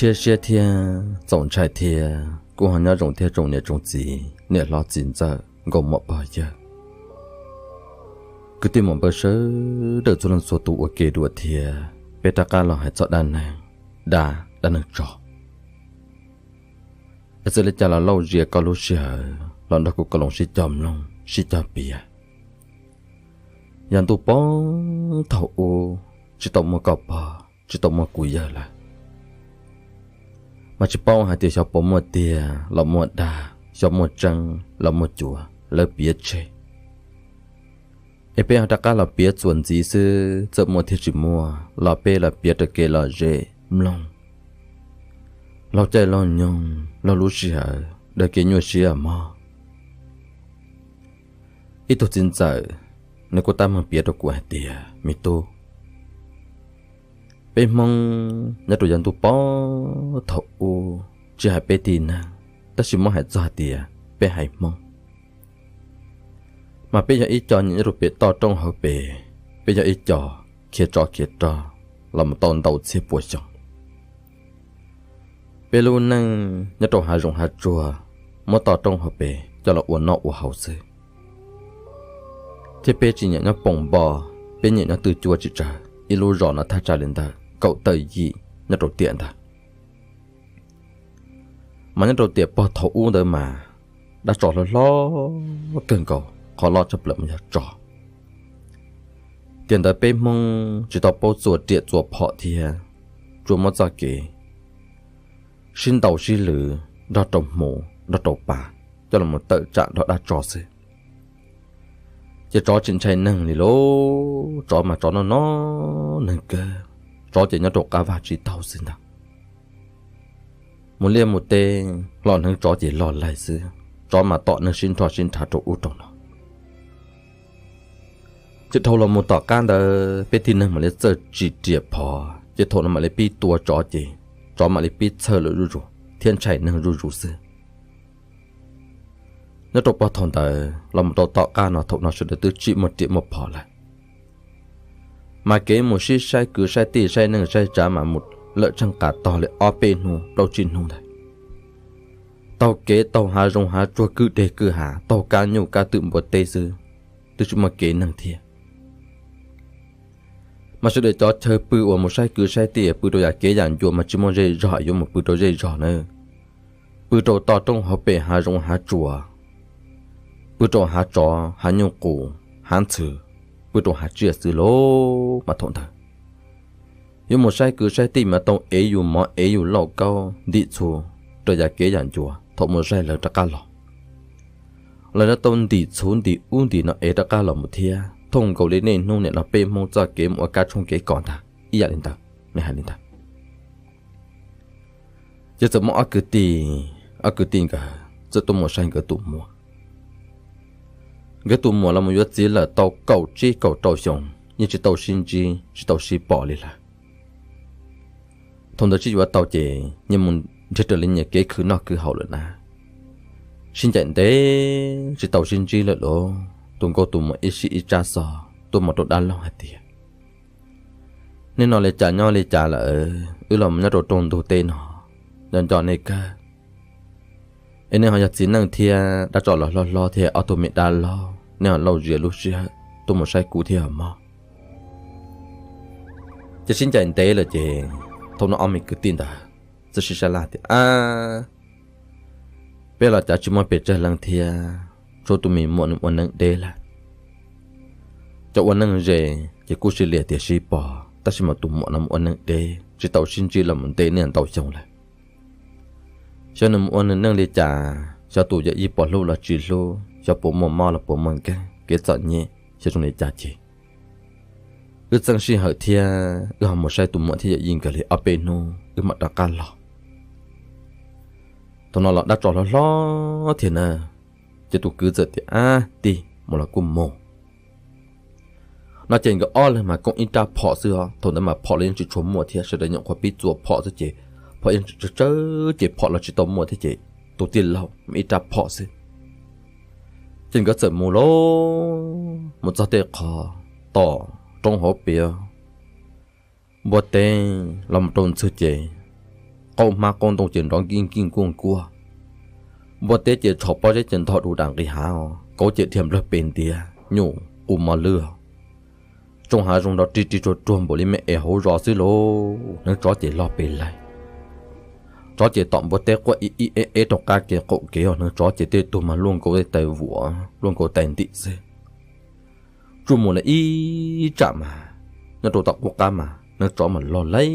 Siab siab thiab txaus ntshai thiab kuj ho nyob zoo thiab tsoom niam tsoom txiv, niam hlob txiv ntxawm, nkauj muam pog yawg, kwv tij muam npawg sawv daws txhua leej txhua tus ua ke dua thiab. Peb rov qab los hais txog dab neeg, dab, dab neeg tsov. Es txawm li cas los lauj zias koj lub sij hawm los nrog kuv koom loo sib cog mloog sib cog piav. Yog ntuj poob thaum ub, tsis tau muaj koj pog, tsis tau muaj kuv yawg lawm, mas tsis paub hais tias xyov puas muaj tiag los muaj dag, xyov muaj tseeb los muaj cuav lawv piav tseg. Es peb ho rov qab los piav txuas ntxiv xwb, txawm muaj thiab tsis muaj los peb los piav raws kev lom zem mloog. Laug caij laug nyoog, laug lub sij hawm, daws kev nyuaj siab mog. Ib tug txiv ntxawm, nws kuj tab meeg piav rau kuv hais tias, me tub, peb Hmoob nyob rau yav ntuj poob thaum ub, tsis hais peb tib neeg, tab sis muab hais txog hais tias peb haiv Hmoob, mas peb yog ib co nyob rau pem toj roob hauv pes, peb yog ib co khiav tsov khiav rog los mus tau ntau txhiab pua xyoo. Peb lub neej nyob rau hav zoov hav tsuag, muab toj roob hauv pes coj los ua noj ua haus xwb. Thiab peb tsis nyiam nyob poos npo, peb nyiam nyob twj cuab tsis tsawg, ib lub zos no thaj tsam li ntawd kaum tawm yim nyob rau tiam ntawd. Mas nyob rau tiam pog thaum ub ntawd mas dab tsov hlob hlob kawg nkaus, qhov loj tshaj plaws mas yog tsov. Tiam ntawd peb Hmoob tsis tau paub txuas riam txuas phom thiab, tsuas muab txoj kev sib ntaus sib lwm nrog rau hmuv nrog rau pa coj los tawm tsam nrog dab tsov xwb. Ces tsov tsis ntshai neeg li lauj, tsov mas tsov noj noj neeg kawg, tsov ces nyob rau qab vaj tsis taug xwb ntag. Mus liaj mus teb los hneev tsov ces log laig xwb, tsov mas tom neeg sib nrho sib nrhav rau ub rau no. Ces dhau los mus tom qab ntawd peb tib neeg mam li txawj tsis riam phom, ces thaum no mam li pib tua tsov ces tsov mam li pib txhawj lawm zuj zus thiab ntshai neeg zuj zus xwb. Nyob rau pog thaum ntawd los mus rau tom qab no, thaum no sawv daws twb tsim muaj riam muaj phom lawm, mas kev mus sib saib kwv saib tij saib neej saib tsav mas mus lawm tsheej qas tog li ob peb hnub plaub tsib hnub ntawd. Taug kev taug hav zoov hav tsuag kwj deg kwj ha, taug kab nyuj kab twm npua teb xwb, twb tsis muaj kev neeg thiab. Mas sawv daws cov chaw pw uas mus saib kwv saib tij pw rau yam kev yam ncua mas tsis muaj zej zog yuav mus pw rau zej zog na. Pw rau toj roob hauv pes hav zoov hav tsuag, pw rau hav tsov hav nyuj qus, hav ntxhw, pw rau hav tsiaj xwb lauj. Mas thaum ntawd yuav mus saib kwv saib tij mas tau ev yus mov ev yus lauj kaub ntim txhuv rau yam kev yam ncua thaum mus saib lawv rov qab los. Lawv no tau ntim txhuv ntim ub ntim no ev rov qab los mus thiab, thooj nkaus li niaj hnub niam no peb Hmoob txoj kev mus ua kab tshoob kev kos ntag ib yam li ntawd, nws hais li ntawd. Ces txawm muaj ob kwv tij, ob kwv tij nkawd txawm tuaj mus saib nkawd tus muam. Nkawd tus muam los mus yuav txiv lawm tau kaum tsib kaum rau xyoo, yeej tsis tau sib ntsib tsis tau sib pom li lawm. Thaum ntawd tsis yuav tau ces nyias mus nrhiav raws li nyias kev khwv noj khwv haus lawm na. Sib ncaim ntev tsis tau sib ntsib lawm lauj, tus nkauj tus muam ib sij ib tsab xov tuaj mus rau dab laug hais tias, nej no li cas nyob li cas lawm, wb los nyob rau rooj ntug teb no, nco nco nej kawg. Es nej ho yog txiv neej thiab dab tsov los hlob hlob thiab ob tug me dab laug, nej ho lauj zias lub sij hawm tuaj mus saib kuv thiab mog. Ces sib ncaim ntev lawm ces thaum no ob me kwv tij ntawd txawm sib sab laj tias, ab, peb los cav tsis muaj pes tsawg leej thiab, tshuav tus me muam nws ua neeb deb lawm. Cov ua neej ze ces kuj sib liam tias sib pom, tab sis mas tus muam no mus ua neeb deb tsis tau sib ntsib los mus ntev niaj ntau xyoo lawm. Xyov nws mus ua nws neej li cas, xyov tus yawm yij puas hlub los tsis hlub, xyov puas muaj mob los puas muaj nkeeg, kev txom nyem xyov zoo li cas ces wb txeeb sij hawm thiab wb ho mus saib tus muam thiab yawm yij nkawd li ob peb hnub wb mam rov qab los. Thaum no los dab tsov hlob hlob thiab na, ces tus kwv txawm tias, ab tij, mus los kuj mus. No ces nkawd ob leeg mas koom ib rab phom xwb os, thaum ntawd mas phom los yeej tsis tshua muaj thiab, sawv daws nyuam qhuav pib txua phom xwb ces phom yeej tsawg tsawg ces phom los tsis tau muaj thiab ces tus tij laug mas ib rab phom xwb. Ces nkawd txawm mus lauj, mus txog tej qhov tom roob hauv pes npua teb los mus rau ntxhw ces Qaub hmab qaub ntoo ces nrov nkij nkij nkuaj nkuaj. Npua teb ces tshov pob zeb ces ntog du dam nqis hav, kauv ces dhia nplawg pes ntiav nyuj qus mos lwj. Tsoo hav zoov nrov rig rig ruag ruag npaum li me es hauv zos xwb lauj. Hneev tsov ces log pes laig. Tsov ces tom npua teb quaj ib ib eb eb rau qab kev qaum kev os. Hneev tsov ces tej tug mas luaj nkaus tais vuam luaj nkaus tais ntim xwb. Tsuj mus lawm ib tsam mas, nyob rau tom qub qab mas hneev tsov mas log laij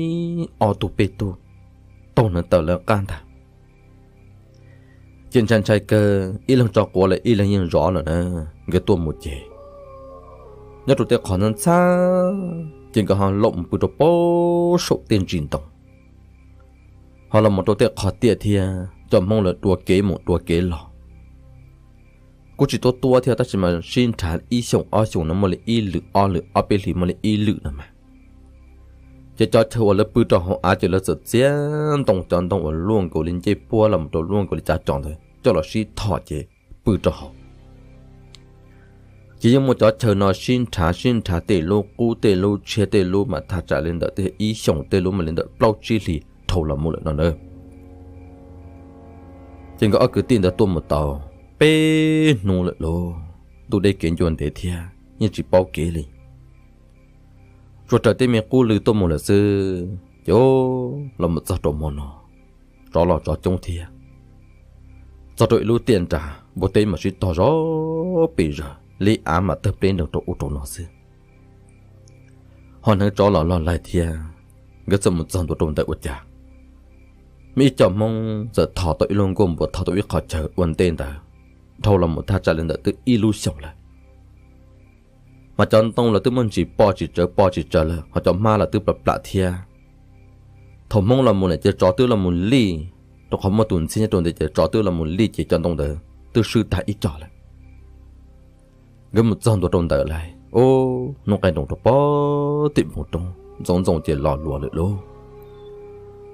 ob tug peb tug taug hneev taw lawv qab ntag. Ces ntshai ntshai kawg, ib leeg tso quav lawm ib leeg yeej zov lawm na. Nkawd tuaj mus ces nyob rau tej qhov ntxhab ntxhab, ces nkawd ho laum mus pw rau pab saum tej ntsis ntoo, ho los mus rau tej qhov tiaj thiab. Cov Hmoob lawv dua kev mus dua kev los. Kuj tsis tuab tuab thiab tab sis mas sib nrhav ib xyoos ob xyoos no muaj li ib lwm, ob lwm ob peb hlis muaj li ib lwm no mas. Ces cov chaw uas lawv pw rau hauv av ces lawv txawm txiav ntoo, cov ntoo uas luaj nkaus li ncej puab los mus rau luaj nkaus li cav cos ntawd coj los sib thom ces pw rau hauv. Ces yeej muaj cov chaw no sib nrhav sib nrhav, tej lub qub tej lub tshiab, tej lub mas thaj tsam li ntawm tej ib xyoos, tej lub mas li ntawm plaub tsib hlis dhau los mus lawm no na. Ces nkawd ob kwv tij ntawd tuaj mus tau peb hnub lawm lauj, ntuj deb kev ncua ntev thiab yeej tsis paub kev li. Tsuas raws tej me qub lw tuaj mus lawm xwb ces los mus txog rau hmo no, tsov los tsov coob thiab. Txog rau ib lub tiaj nrag, npua teb mas sib tog zov pes zawg, liab av mas tawg pleb nrees rau ub rau no xwb. Ho hneev tsov los log laig thiab. Nkawd txawm mus txog ntua rau ntawd ua cas muaj ib co Hmoob txawm thom tau ib lub nkuaj npua, thom tau ib qho chaw ua ntej ntawd dhau los mus thaj tsam li ntawm twb ib lub xyoos lawm. Mas cov ntoo los twb muaj ntsis pom tsis tsawv pom tsis tsawv lawm, ho cov hmab los twb plam plam thiab. Thaum Hmoob los mus lawm ces tsov twb los mus lij, rau qhov muaj tus ntxhiab nyob rau ntawd ces tsov twb los mus lij ces cov ntoo ntawd twb swb tag ib co lawm. Nkawd mus txog ntua rau ntawd lawm, ub, hnub qaij nroos rau pem tim npoo roob ntxoov ntxoo ces los luas lawm lauj.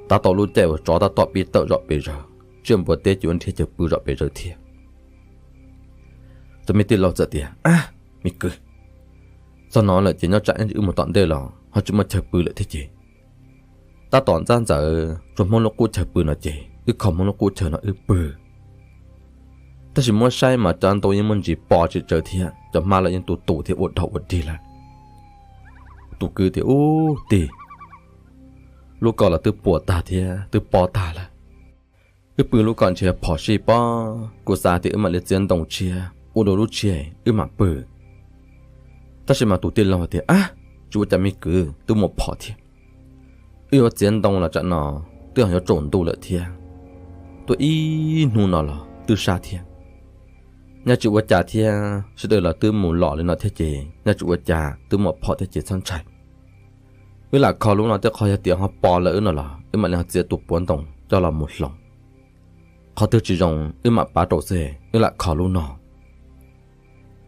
Tab tom lub caij uas tsov tab tom pib tawm zom pes zawg, tsiaj npua teb ces ua nrhiav chaw pw zom pes zawg thiab. Tus me tij laug txawm tias, Ab, me kwv, txog no lawm ces nyob tsam wb mus tom ntej los ho tsis muaj chaw pw lawm thiab ces tab tom ntxab ntxawv tsuas Hmoob lub qub chaw pw no ces wb kho Hmoob lub qub chaw no wb pw. Tab sis muab saib mas cov ntoo yeej muaj ntsis pom tsis tsawv thiab, cov hmab los yeej tu tu thiab ua dhau ua dig lawm. Tus kwv tias, Ub tij, lub ko los twb puas tag thiab twb pob tag lawm. Wb pw lub ko ntshe phom sij pob, kuv xav tias wb mam li txiav ntoo tshiab ua dua lub tshiab wb mam pw. Tab sis mas tus tij laug tias, Ab, tsis ua cas me kwv, twb muaj phom thiab. Wb yuav txiav ntoo los tsam no twb ho yuav tsaus ntuj lawm thiab, tuaj ib hnub no los twb sab thiab. Nyaj tsis ua cas thiab, sawv daws los twb mus los li no thiab ces nyaj tsis ua cas, twb muaj phom thiab ces txhob ntshai. Wb lam kho lub no, tej qhov yog tias ho pom lawm wb no los wb mam li ho txiav tus puav ntoo coj los mus hloov. Qhov twg tsis zoo wb mam pav rau xwb, wb lam kho lub no.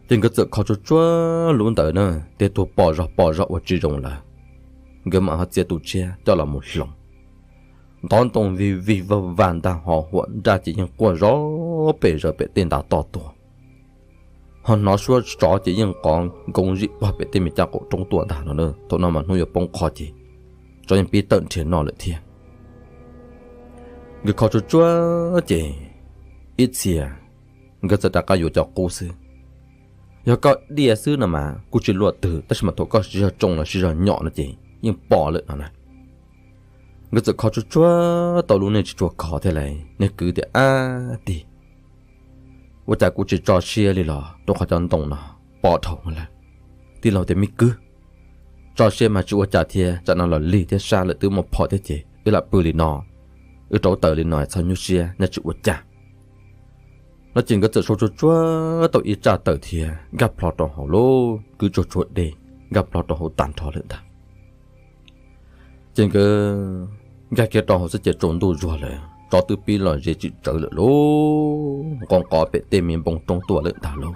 Ces nkawd txawm kho tsuag tsuag lub ntawd na, tej tug pom zog pom zog ua tsis zoo lawm, nkawd mam ho txiav tus tshiab coj los mus hloov. Ntov ntoo vig vig vag vag ntag, ho huam nraj ces yeej quaj zov pes zawg pem tej ntav toj tuaj. Ho hnov suab tsov ces yeej qov nkoos zim pog pem tej me caj qaum roob tuaj ntag no. Thaum no mas hnub yuav poob qho ces tsov yeej pib tawm nrhiav noj lawm thiab. Nkawd kho tsuag tsuag ces ib txhia nkawd txawm rov qab yuav cov qub xwb. Yog koj diaj xwb no mas kuj tsis luaj twg, tab sis mas thaum koj siv zog tsoo los siv zog nyom no ces yeej pom lawm no na. Nkawd txawm kho tsuag tsuag tau lub neej tsis tshua khov thiab lauj, nws kwv tias, Ab tij, ua cas kuv tsis tso siab li los rau qhov cov ntoo no pom dhau lawm. Tij laug tias, Me kwv, tso siab mas tsis ua cas thiab, tsam no los lig thiab sab lawm twb muaj phom thiab ces wb lam pw li no, wb rauv taws li no txhob nyuaj siab, nyaj tsis ua cas. No ces nkawd txawm sau tsuag tsuag tau ib tsaj taws thiab nkag plho rau hauv lub kwj tsuag tsuag dej, nkag plho rau hauv tag nrho lawm ntag. Ces nkawd nkag kiag rau hauv xwb ces tsaus ntuj zuag lawm, tsov twb pib los ze tsis tsawv lawm lauj, nqos nqos pem tej me npoo roob tuaj lawm ntag lauj.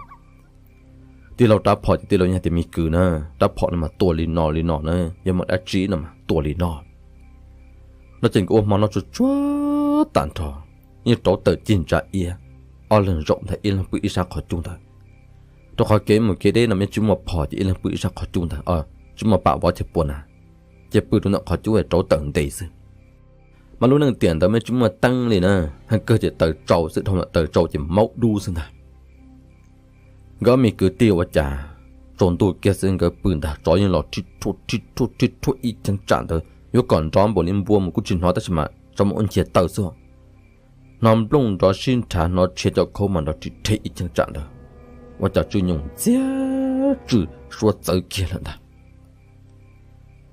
Tij laug rab phom ces tij laug yeej tias, Me kwv na, rab phom no mas tua li no li no na, yog muaj dab tsi no mas tua li no. No ces nkawd ua hmo noj tsuag tsuag tag nrho, yeej rauv taws cig ntsa iab, ob leeg zaum ntag ib leeg pw ib sab qhov cub ntawd. Rau qhov kev mus kev deb no mas tsis muaj phom ces ib leeg pw ib sab qhov cub ntawd, tsis muaj pam vov chaw pua na, ces pw rau ntawm qhov cub rauv taws nte xwb. Mas lub neej tiam ntawd mej tsis muaj teeb li na, heev kawg ces taws tsau xwb, dhau ntawm taws tsau ces maub dub xwb ntag. Nkawd ob me kwv tij ua cas tsaus ntuj kiag xwb nkawd pw ntag, tsov yeej los rhib rhuaj rhib rhuaj ib cheeb tsam ntawd, yuav kom nrov npaum li npua mus kuj tsis hnov tab sis mas tsov mus ua nchias taw xwb. Hnov nplooj nrov sib nrhav, hnov rhiav cov khaub mas nrov rhib rheb ib cheeb tsam ntawd, ua cas Tswj Nyoog ntxiag Tswj Suab txawv kiag lawm ntag.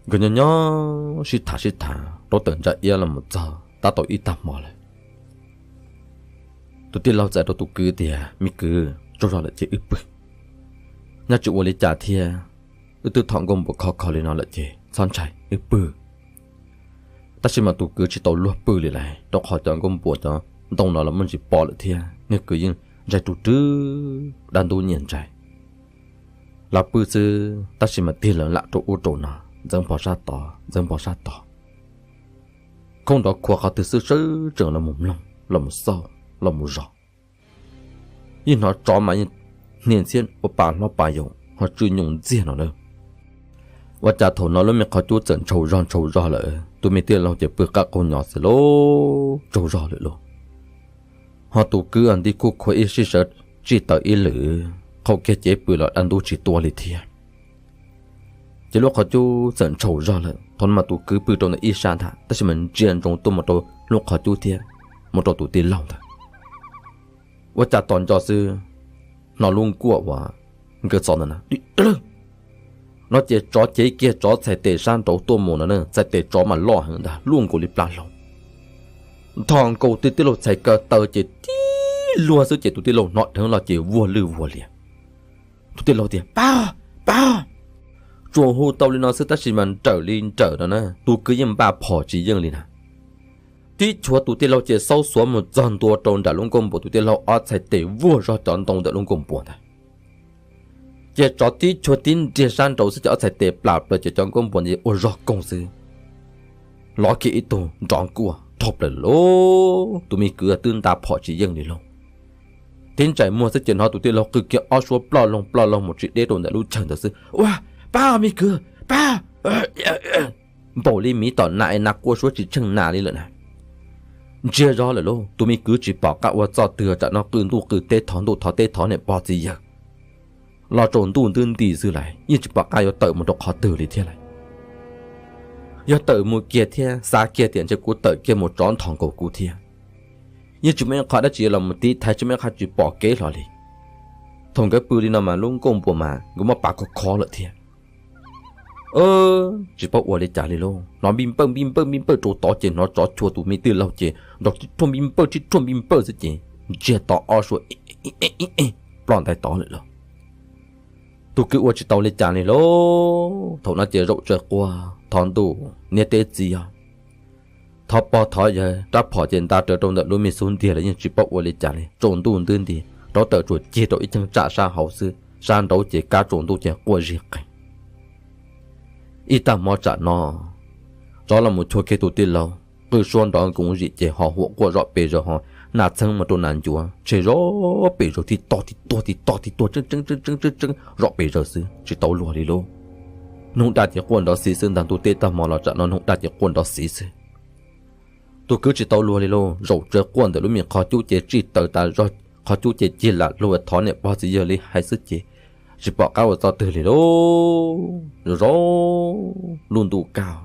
Nkawd nyob nyob sib tham sib tham rau tawm ntsa iab los mus txog tab tom ib tag hmo lawm. Tus tij laug txawm rau tus kwv tias, Me kwv, tsaug zog lawm ces wb pw. Nyob tsis ua li cas thiab, wb twb thom nkauj npuas khov kho li no lawm ces txhob ntshai, wb pw. Tab sis mas tus kwv tsis tau luag pw li lawm, rau qhov cov nkauj npuas cov ntoo no los muaj ntsis pom lawm thiab, nws kwv yeej ntshai rug rwg dab ntub nyiaj ntsais. Los pw xwb tab sis mas tig lawv lam rau ub rau no, ntxeev npog sab tod ntxeev npog sab tod. Khoob nrov khua qhov twg xwb sawv tsees los mus mloog, los mus xauj, los mus zov. Yeej hnov tsov mas yeej hnia ntxhiab ua pa hlob pa yau ho Tswj Nyoog ntxiag no na. Ua cas thaum no lub me qhov cub txawm ntshaus zog ntshaus zog lawm, tus me tij laug ces pw qab qaug nyo xwb lauj, tsaug zog lawm lauj. Ho tus kwv nti kuj khua ib sij sawv tsis tawm ib lwm, qaug kiag cev pw los dab ntub tsis tuaj li thiab. Ces lub qhov cub txawm ntshaus zog lawm, thaum no mas tus kwv pw rau ntawm ib sab ntag tab sis mas ntsia ntsoov tuaj mus rau lub qhov cub thiab mus rau tus tij laug ntawd. Ua cas tos nco xwb, hnov lub nkuaj uas nkawd txov ntawd na, no ces tsov cev kiag tsov txhais tes sab nraud tuaj mus no, txhais tes tsov mas loj heev ntag, luaj nkaus li plab hlau. Nthos nkaus tus tij laug txhais ko taw ces tib luag xwb ces tus tij laug hnov dheev los ces vuag lwj vuag lias. Tus tij laug tias, Pab, pab! Tsuas hu tau li no xwb tab sis mas nrawm li nrawm no na, tus kwv yeej npaj phom tsis yeej li na. Tib chuav tus tij laug ces xaub xuav mus txog ntua rau nram lub nkuaj npuas, tus tij laug ob txhais tes vuag zog cov ntoo ntawm lub nkuaj npuas ntag. Ces tsov tib chuav tib nriag sab nraud xwb ces ob txhais tes plam plaws ces cov nkuaj npuas ntawd ua zog koog xwb, lov kiag ib tug nrov nkuaj rhau plaws lawm lauj. Tus me kwv twb nta phom tsis yeej li lauj, tib ntsais muag xwb ces hnov tus tij laug qw kiag ob suab ploj loog ploj loog mus tsis deb rau ntawm lub chaw ntawd xwb, Ua, pab me kwv, pab! Npaum li miv tom nas es nas quaj suab tsis tsheej nas li lawm na. Ntsiag zog lawm lauj, tus me kwv tsis pom qab ua txoj twg, tsam no qw ntuj qw teb thov ntuj thov teb thov niam pog txiv yawg los tsaus ntuj ntwb nti xwb lawm, yeej tsis pom qab yuav tawm mus rau qhov twg li thiab lawm. Yog tawm mus kiag thiab xav kiag tias ntshe kuv tawm kiag mus tsov nthos nkaus kuv thiab. Yeej tsis muaj ib qho dab tsi los mus tiv thaiv, tsis muaj ib qho tsis pom kev hlo li. Thaum nkawd pw li no mas lub nkuaj npuas mas nkawd muab pav khov khov lawm thiab. Tsis paub ua li cas li lauj, hnov npij npawj npij npawj npij npawj rau tod ces hnov tsov chuav tus me tij laug ces nrov tib rhuaj npij npawj tib rhuaj npij npawj xwb ces ntsiag to ob suab ib ib ploj ntais tod lawm lauj. Tus kwv ua tsis tau li cas li lauj, thaum no ces zaum tsaws quaj thov ntuj niam teb txiv os, thov pog thov yawg, rab phom ces nta rawv rau ntawm lub me xub ntiag lawm yeej tsis paub ua li cas li, tsaus ntuj ntwb nti, rov tawm tsuas cig rau ib cheeb tsam sab hauv xwb, sab nraud ces kab tsaus ntuj ces quaj zig qees. Ib tag hmo tsam no, tsov los mus chuav kiag tus tij laug, qw suab nrov nkoov zim ces ho huam quaj zom pes zaws ho nas txheeb mus rau nas ncuav tshe zom pes zaws tib tog tib tuag tib tog tib tuag tseeb tseeb tseeb tseeb tseeb tseeb zom pes zaws xwb tsis tau luag li lauj. Noog daj ces quaj nrov xiv xwb ntag, ntuj teb tag hmo los tsam no noog daj ces quaj nrov xiv xwb. Tus kwv tsis tau luag li lauj, zaum tsaws quaj ntawm lub me qhov cub ces tsij taws tas zog, qhov cub ces cig lam lug thov niam pog txiv yawg li hais xwb ces tsis pom qab ua txoj twg li lauj. Zoo zoo lub ntuj kaj,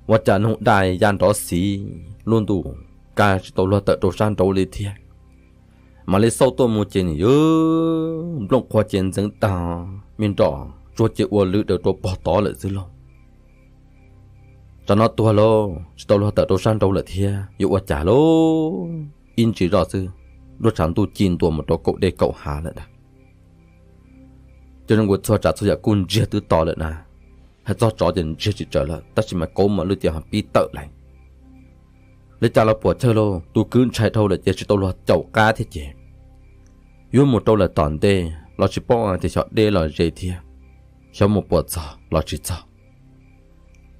ua cas noog daj ya nrov xiv, lub ntuj kaj tsis tau luag tawm rau sab nraud li thiab. Mam li xauj tuaj mus ces nws yog nplooj qhuav ces ntxeev tag, me nroj tsuag ces ua lwj daws rau pog tod lawm xwb lauj. Tsam no tuag lauj, tsis tau luag tawm rau sab nraud lawm thiab, yuav ua cas lauj? Ib ntsis zoj xwb, nruab tshav ntuj ci ntua mus rau kaum dej kaum hav lawm ntag. Cov zoo nkaus txhua tsav txhua yam kuj ntsiag twb to lawm na. Hais txog tsov ces ntsiag tsis tsawg lawm tab sis mas kauv mos lwj ces ho pib tawm lawm. Li cas los puam chawj lauj, tus kwv ntshai dhau lawm ces tsis tau luag caum qab thiab ces yuav mus rau lawm tom ntej los tsis paub tias xyov deb los ze thiab, xyov mus puas txog los tsis txog.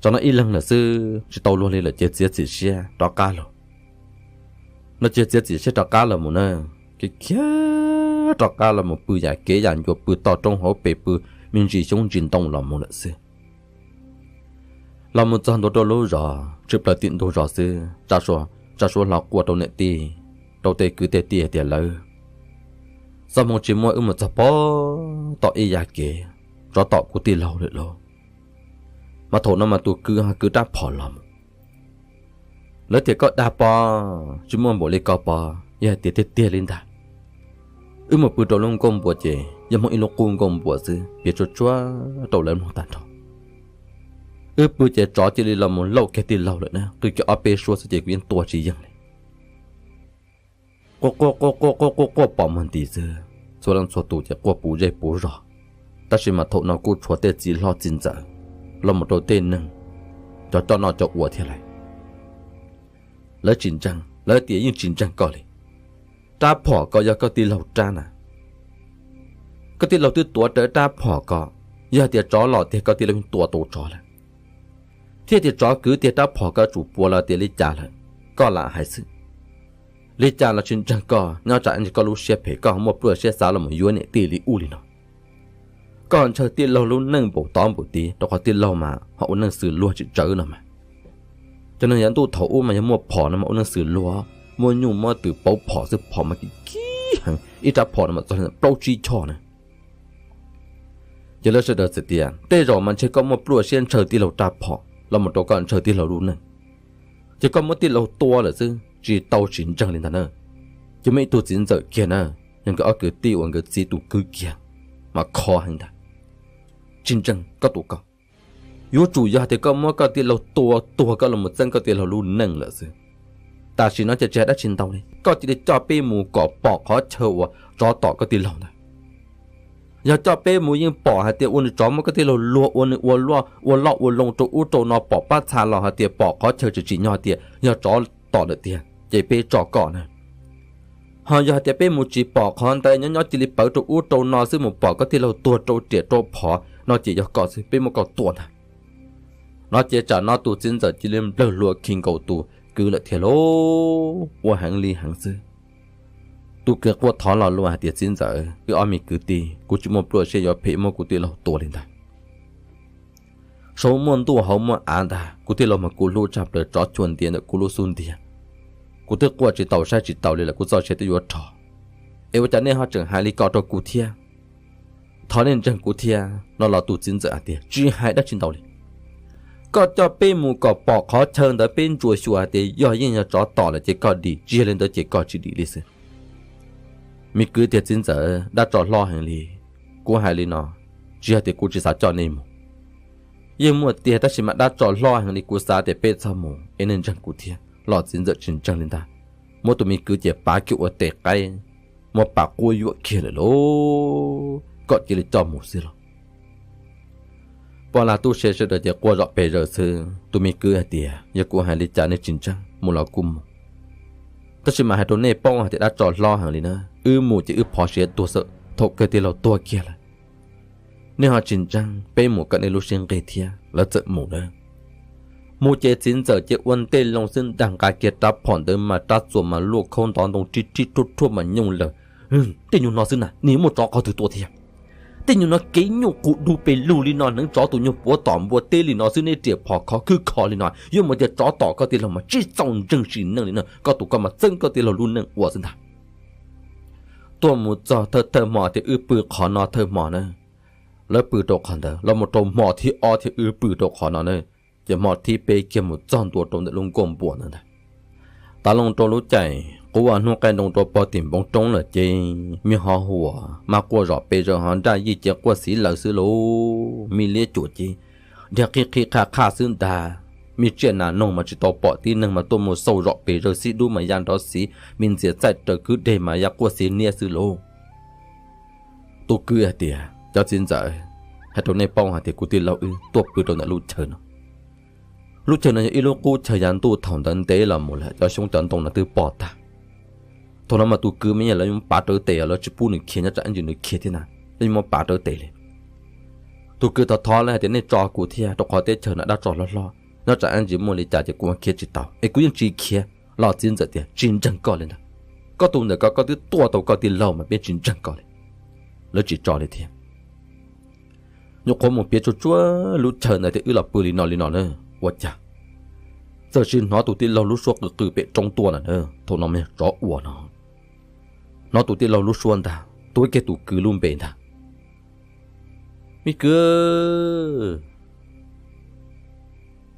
Tsam no ib leeg lawm xwb tsis tau luag li lawm ces txiav txim siab rov qab los. No ces txiav txim siab rov qab los mus na, khiav rov qab los mus pw yam kev yam ncua, pw toj roob hauv pes, pw me ntsis xyoob ntsis ntoo los mus lawm xwb. Los mus txog ntua rau lub zos, tshwm plaws tim ntug zos xwb, tsa suab hlo quaj rau niam tij, rau tej kwv tej tij hais tias lawv, txoj hmoo tsis muaj, wb mus txog pog tom ib yav kev, tsov tom kuv tij laug lawm lauj. Mas thaum no mas tus kwv ho kwv rab phom los mus. Lawv tias koj dag pog, tsis muaj npaum li ko pog, yog hais tias tiag tiag li ntag, wb mus pw rau lub nkuaj npua ces yog muaj ib lub qub nkuaj npua xwb, piav tsuag tsuag rau lawv mloog tag nrho. Wb pw ces tsov cia li los mus laum kiag tij laug lawm na, qw kiag ob peb suab xwb ces kuv yeej tua tsis yeej li. Quaj quaj quaj quaj quaj quaj quaj pom muag nti xwb, txhua leej txhua tus ces quaj puv zej puv zog. Tab sis mas thaum no kuj tshuav tej txiv hlob txiv ntxawm los mus rau tej neeg, cov coj noj cov ua thiab lawm. Lawv tsis ntseeg, lawv tias yeej tsis ntseeg koj li. Rab phom ko yog koj tij laug rab na. Koj tij laug twb tuav rawv rab phom ko, yog hais tias tsov los tiag koj tij laug yeej tua tau tsov lawm. Thiab tias tsov kwv tiag rab phom ko tsum puas los tias li cas lawm, koj lam hais xwb. Li cas los tsis ntseeg koj, nyob tsam ntsis koj lub siab phem koj muaj pluaj siab xav los mus yuav niam tij li ub li no. Koj ntshaw tij laug lub neej npaum tod npaum tid, rau qhov tij laug mas ho ua neej xws luag tsis tsawv no mas. Cov neeg yav ntuj thaum ub mas yog muaj phom no mas ua neej xws luag, muaj nyuj muab twm pauv phom xwb, phom mas kim kim heev, ib rab phom no mas txog li plaub tsib choj na. Ces lawv sawv daws txawm tias tej zaum mas ntshe koj muaj pluaj siab ntshaw tij laug rab phom los mus rau koj ntshaw tij laug lub neej, ces koj muab tij laug tua lawm xwb, tsis tau tsis ntseeg li ntag na. Ces muaj ib tug txiv ntxawm kiag na, yog nkawd ob kwv tij uas nkawd txiv tus kwv kiag, mas khov heev ntag. Tsis ntseeg koj tus ko, yuav tsum yog hais tias koj muab koj tij laug tua tuag koj los mus txeeb koj tij laug lub neej lawm xwb. Tam sim no ces tsis hais dab tsi ntau li, koj cia li coj peb mus kom pom qhov chaw uas tsov tom koj tij laug ntag. Yog coj peb mus yeej pom hais tias ua nws tsov muab koj tij laug luag ua nws ua loj ua loj ua loo rau ub rau no, pom pab txha los hais tias pom qhov chaw tsis tsim nyog tias yog tsov tom lawm tiag ces peb tso koj na. Ho yog hais tias peb mus tsis pom qhov ntawd, nyob nyob cia li pawv rau ub rau no xwb mus pom koj tij laug tuag rau riam rau phom no ces yog koj xwb, peb muab koj tua ntag. No ces tsam no tus txiv ntxawm cia li nplawg hlua khi nkaus tus kwv lawm thiab lauj, ua heev li heev xwb. Tus kwv quaj thov los lus hais tias txiv ntxawm, wb ob me kwv tij, kuv tsis muaj pluaj siab yuav phem muab kuv tij laug tua li ntag. Saum muaj ntuj hauv muaj av ntag, kuv tij laug mas kuv hlub tshaj plaws, tsov cuag ntiav ntawm kuv lub xub ntiag. Kuv twb quaj tsis tau saib tsis taus li lawm, kuv txoj sia twb yuav rho. Es ua cas nej ho tseem hais li ko rau kuv thiab? Thov nej ntseeg kuv thiab. No los tus txiv ntxawm hais tias tsis hais dab tsi ntau li. Koj coj peb mus kom pom qhov chaw ntawd, peb ntsuas xyuas hais tias yog yeej yog tsov tom lawm ces koj dim, tsis yog li ntawd ces koj tsis dim li xwb. Me kwv tias txiv ntxawm, dab tsov hlob heev li. Kuv hais li no, tsis yog tias kuv tsis xav coj nej mus. Yeej muaj tiag, tab sis mas dab tsov hlob heev li, kuv xav tias peb txhob mus, es nej ntseeg kuv thiab. Los txiv ntxawm tsis ntseeg li ntag, muab tus me kwv ces pav kiag ua tes qaib, muab pav quab yuam kiag lawm lauj, kom cia li coj mus xwb los. Poj lag tub se sawv daws ces quaj zom pes zaws xwb. Tus me kwv hais tias yog kuv hais li cas nej tsis ntseeg, mus los kuj mus. Tab sis mas hais rau nej paub hais tias dab tsov hlob heev li na, wb mus ces wb phov siav tuag xwb, thaum kawg tij laug tuag kiag lawm. Nej ho tsis ntseeg, peb mus kom nej lub siab nqig thiab. Lawv txawm mus lawm. Mus ces txiv ntxawm ces ua ntej loo xwb, nrag nqa kiag rab phom ntawd mas rab txuas mas luaj khaub ntov ntoo rib rib ruaj ruaj mas nyooj lawm. Tej nyuag no xwb na, nws muaj tsov qhov twg tua thiab? Tej nyuag no kev nyuj qus dug pes lug li no, hneev tsov tus nyuag puav tom npua teb li no xwb, nej riam phom khov khwb kho li no, yuav mus tias tsov tom koj tij laug mas tsis txaus ntseeg sim neej li no. Koj tus koj mas txeeb koj tij laug lub neej ua xwb ntag. Tuaj mus txog thawj thawj hmo tias wb pw qhov no thawj hmo na, lawv pw rau qhov ntawd, los mus rau hmo thib ob thiab wb pw rau qhov no na, ces hmo thib peb kiag mus txog ntua rau ntawm lub nkuaj npua ntawd ntag. Tav loo rau lub caij qub hnub qaij nroo rau pog tim npoo roob lawm ces me ho huam mas quaj zom pes zaws ho nraj yij ces quaj xiv laws xwb lauj. Me liab cuam ces dhia qhib qhib qhaj qhaj xwb ntag. Me tsiaj nas noog mas tsis tau pom, tib neeg mas tuaj mus xauj zom pes zaws, xib dub mas ya nrov xiv, me ntxias txaij raws kwj deg mas ya quaj xiv niab xwb lauj. Tus kwv hais tias cov txiv ntxawm, hais rau nej paub hais tias kuv tij laug wb tuaj pw rau ntawm lub chaw no. Lub chaw no yog ib lub qub chaw yav ntuj thaum ntawd ntev los mus lawm, cov xyoob cov ntoo no twb pom tag. Thaum no mas tus kwv mas yeej lawv yuav muab pav rawv tes, lawv tsis pub nws khiav, nyob tsam ntsis nws khiav thiab na, lawv yeej muab pav rawv tes li. Tus kwv thov thov lawv hais tias nej tso kuv thiab, rau qhov teb chaws no dab tsov hlob hlob, nyob tsam ntsis muaj li cas ces kuv khiav tsis tau, es kuv yeej tsis khiav. Los txiv ntxawm tias tsis ntseeg koj li ntag, koj tus ntawm ko koj twb tuaj tau koj tij laug mas peb tsis ntseeg koj li. Lawv tsis tso li thiab. Nyuam qhuav mus piav tsuag tsuag lub chaw ntawd tias wb los pw li no li no na, Ua cas txawm sim hnov tus tij laug lub suab qw qw pem roob tuaj lawm na. Thaum no mas yog tsov ua no. Hnov tus tij laug lub suab ntag, tuav kiag tus kwv lub npe ntag. Me kwv,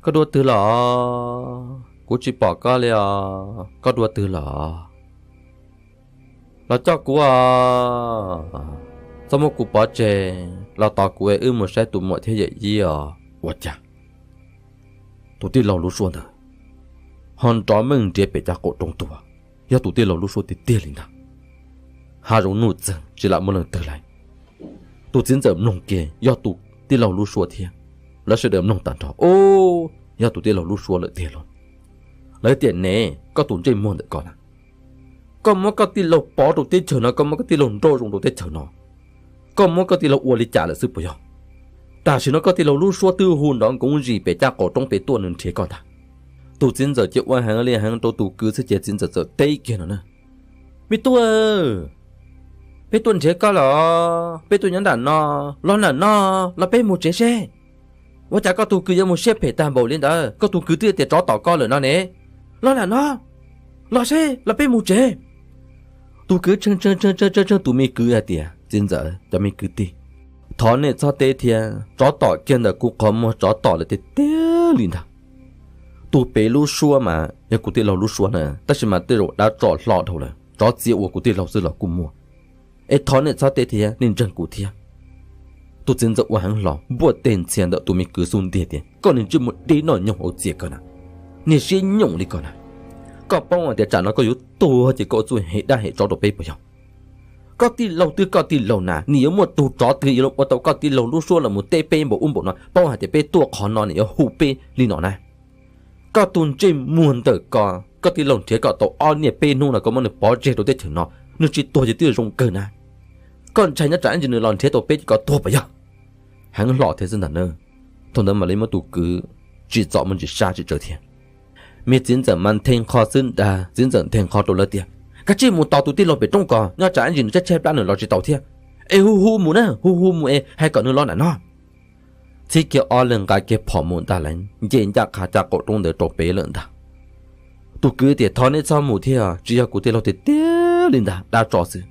koj dua twg los? Kuv tsis pom koj li os, koj dua twg los? Los coj kuv os, txhob muab kuv pov tseg, los tos kuv es wb mus saib tus muam thiab yawm yij os. Ua cas tus tij laug lub suab ntawd ho nrov meej nrhiav pem caj qaum roob tuaj, yog tus tij laug lub suab tiag tiag li ntag. Hav zoov nuj txeeg tsis lam muaj leej twg lawm. Tus txiv ntxawm mloog kiag yog tus tij laug lub suab thiab, lawv sawv daws mloog tag nrho, Ub, yog tus tij laug lub suab lawm tiag lauj. Lawv tias, Ne, koj tus ntsej muag ntawm koj na, koj muab koj tij laug pov rau teb chaws no, koj muab koj tij laug nrauj zoo rau teb chaws no, koj muab koj tij laug ua li cas lawm xwb puas yog? Tam sim no koj tij laug lub suab twb hu nrov nkoov zis pem caj qaum roob pem tuaj nws nrhiav koj ntag. Tus txiv ntxawm ces ua heev li heev rau tus kwv xwb ces txiv ntxawm txawm teb kiag no na, Me tub, peb tuaj nrhiav koj los, peb tuaj nyob nram no, los nram no, los peb mus tsev seb. Ua cas koj tus kwv yuav mus siab phem tag npaum li ntawd? Koj tus kwv twb tias tsov tom koj lawm no ne. Los nram no, los seb, los peb mus tsev. Tus kwv tsheej tsheej tsheej tus me kwv hais tias, Txiv ntxawm, cov me kwv tij, thov nej txhob teb thiab, tsov tom kiag ntawm kuv qhov muag tsov tom lawm tiag tiag li ntag. Tus pem lub suab mas yog kuv tij laug lub suab na, tab sis mas tej zaum dab tsov hlo dhau lawm, tsov txia ua kuv tij laug xwb los kuj muaj. Es thov nej txhob teb thiab, nej ntseeg kuv thiab. Tus txiv ntxawm ua heev hlo npuaj teg ntxhias ntawm tus me kwv xub ntiag tias, Koj niag ntsej muag deb noj nyoog hauv txias kawg na, niag siab nyoom li koj na, koj paub hais tias tsam no koj yuav tuag ces koj ua txuj hem dab hem tsov rau peb puas yog? Koj tij laug twb koj tij laug na, nim yuav muaj tus tsov twg yuav ua tau koj tij laug lub suab los mus teb peb npaum ub npaum no, paub hais tias peb tuaj qhov no nim yuav hu peb li no na. Koj tus ntsej muag ntawm koj, koj tij laug nrhiav koj tau ob niaj peb hnub no koj muab nws pov tseg rau teb chaws no, nws tsis tuag ces twb zoo kawg na. Koj ntshai nyob tsam ib ntsis nws los nrhiav tau peb ces koj tuag puas yog? Heev hlo thiab xwb ntag na. Thaum ntawd mam li muab tus kwv tsim txom mus ntsis sab tsis tsawv thiab. Me txiv ntxawm mas nthe qho xwb ntag, txiv ntxawm nthe qho rau lawv tias, Kav tsij mus tos tus tij laug pem roob ko, nyob tsam ib ntsis nws tshaib tshaib plab nws los tsis tau thiab, es hu hu mus na, hu hu mus es hais kom nws los nram no. Txhib kiag ob leeg nqa kiag phom mus ntag lauj, nce ncaj qha caj qaum roob ntawd rau pem lawm ntag. Tus kwv tias, Thov neb txhob mus thiab, tsis yog kuv tij laug tiag tiag li ntag, dab tsov xwb.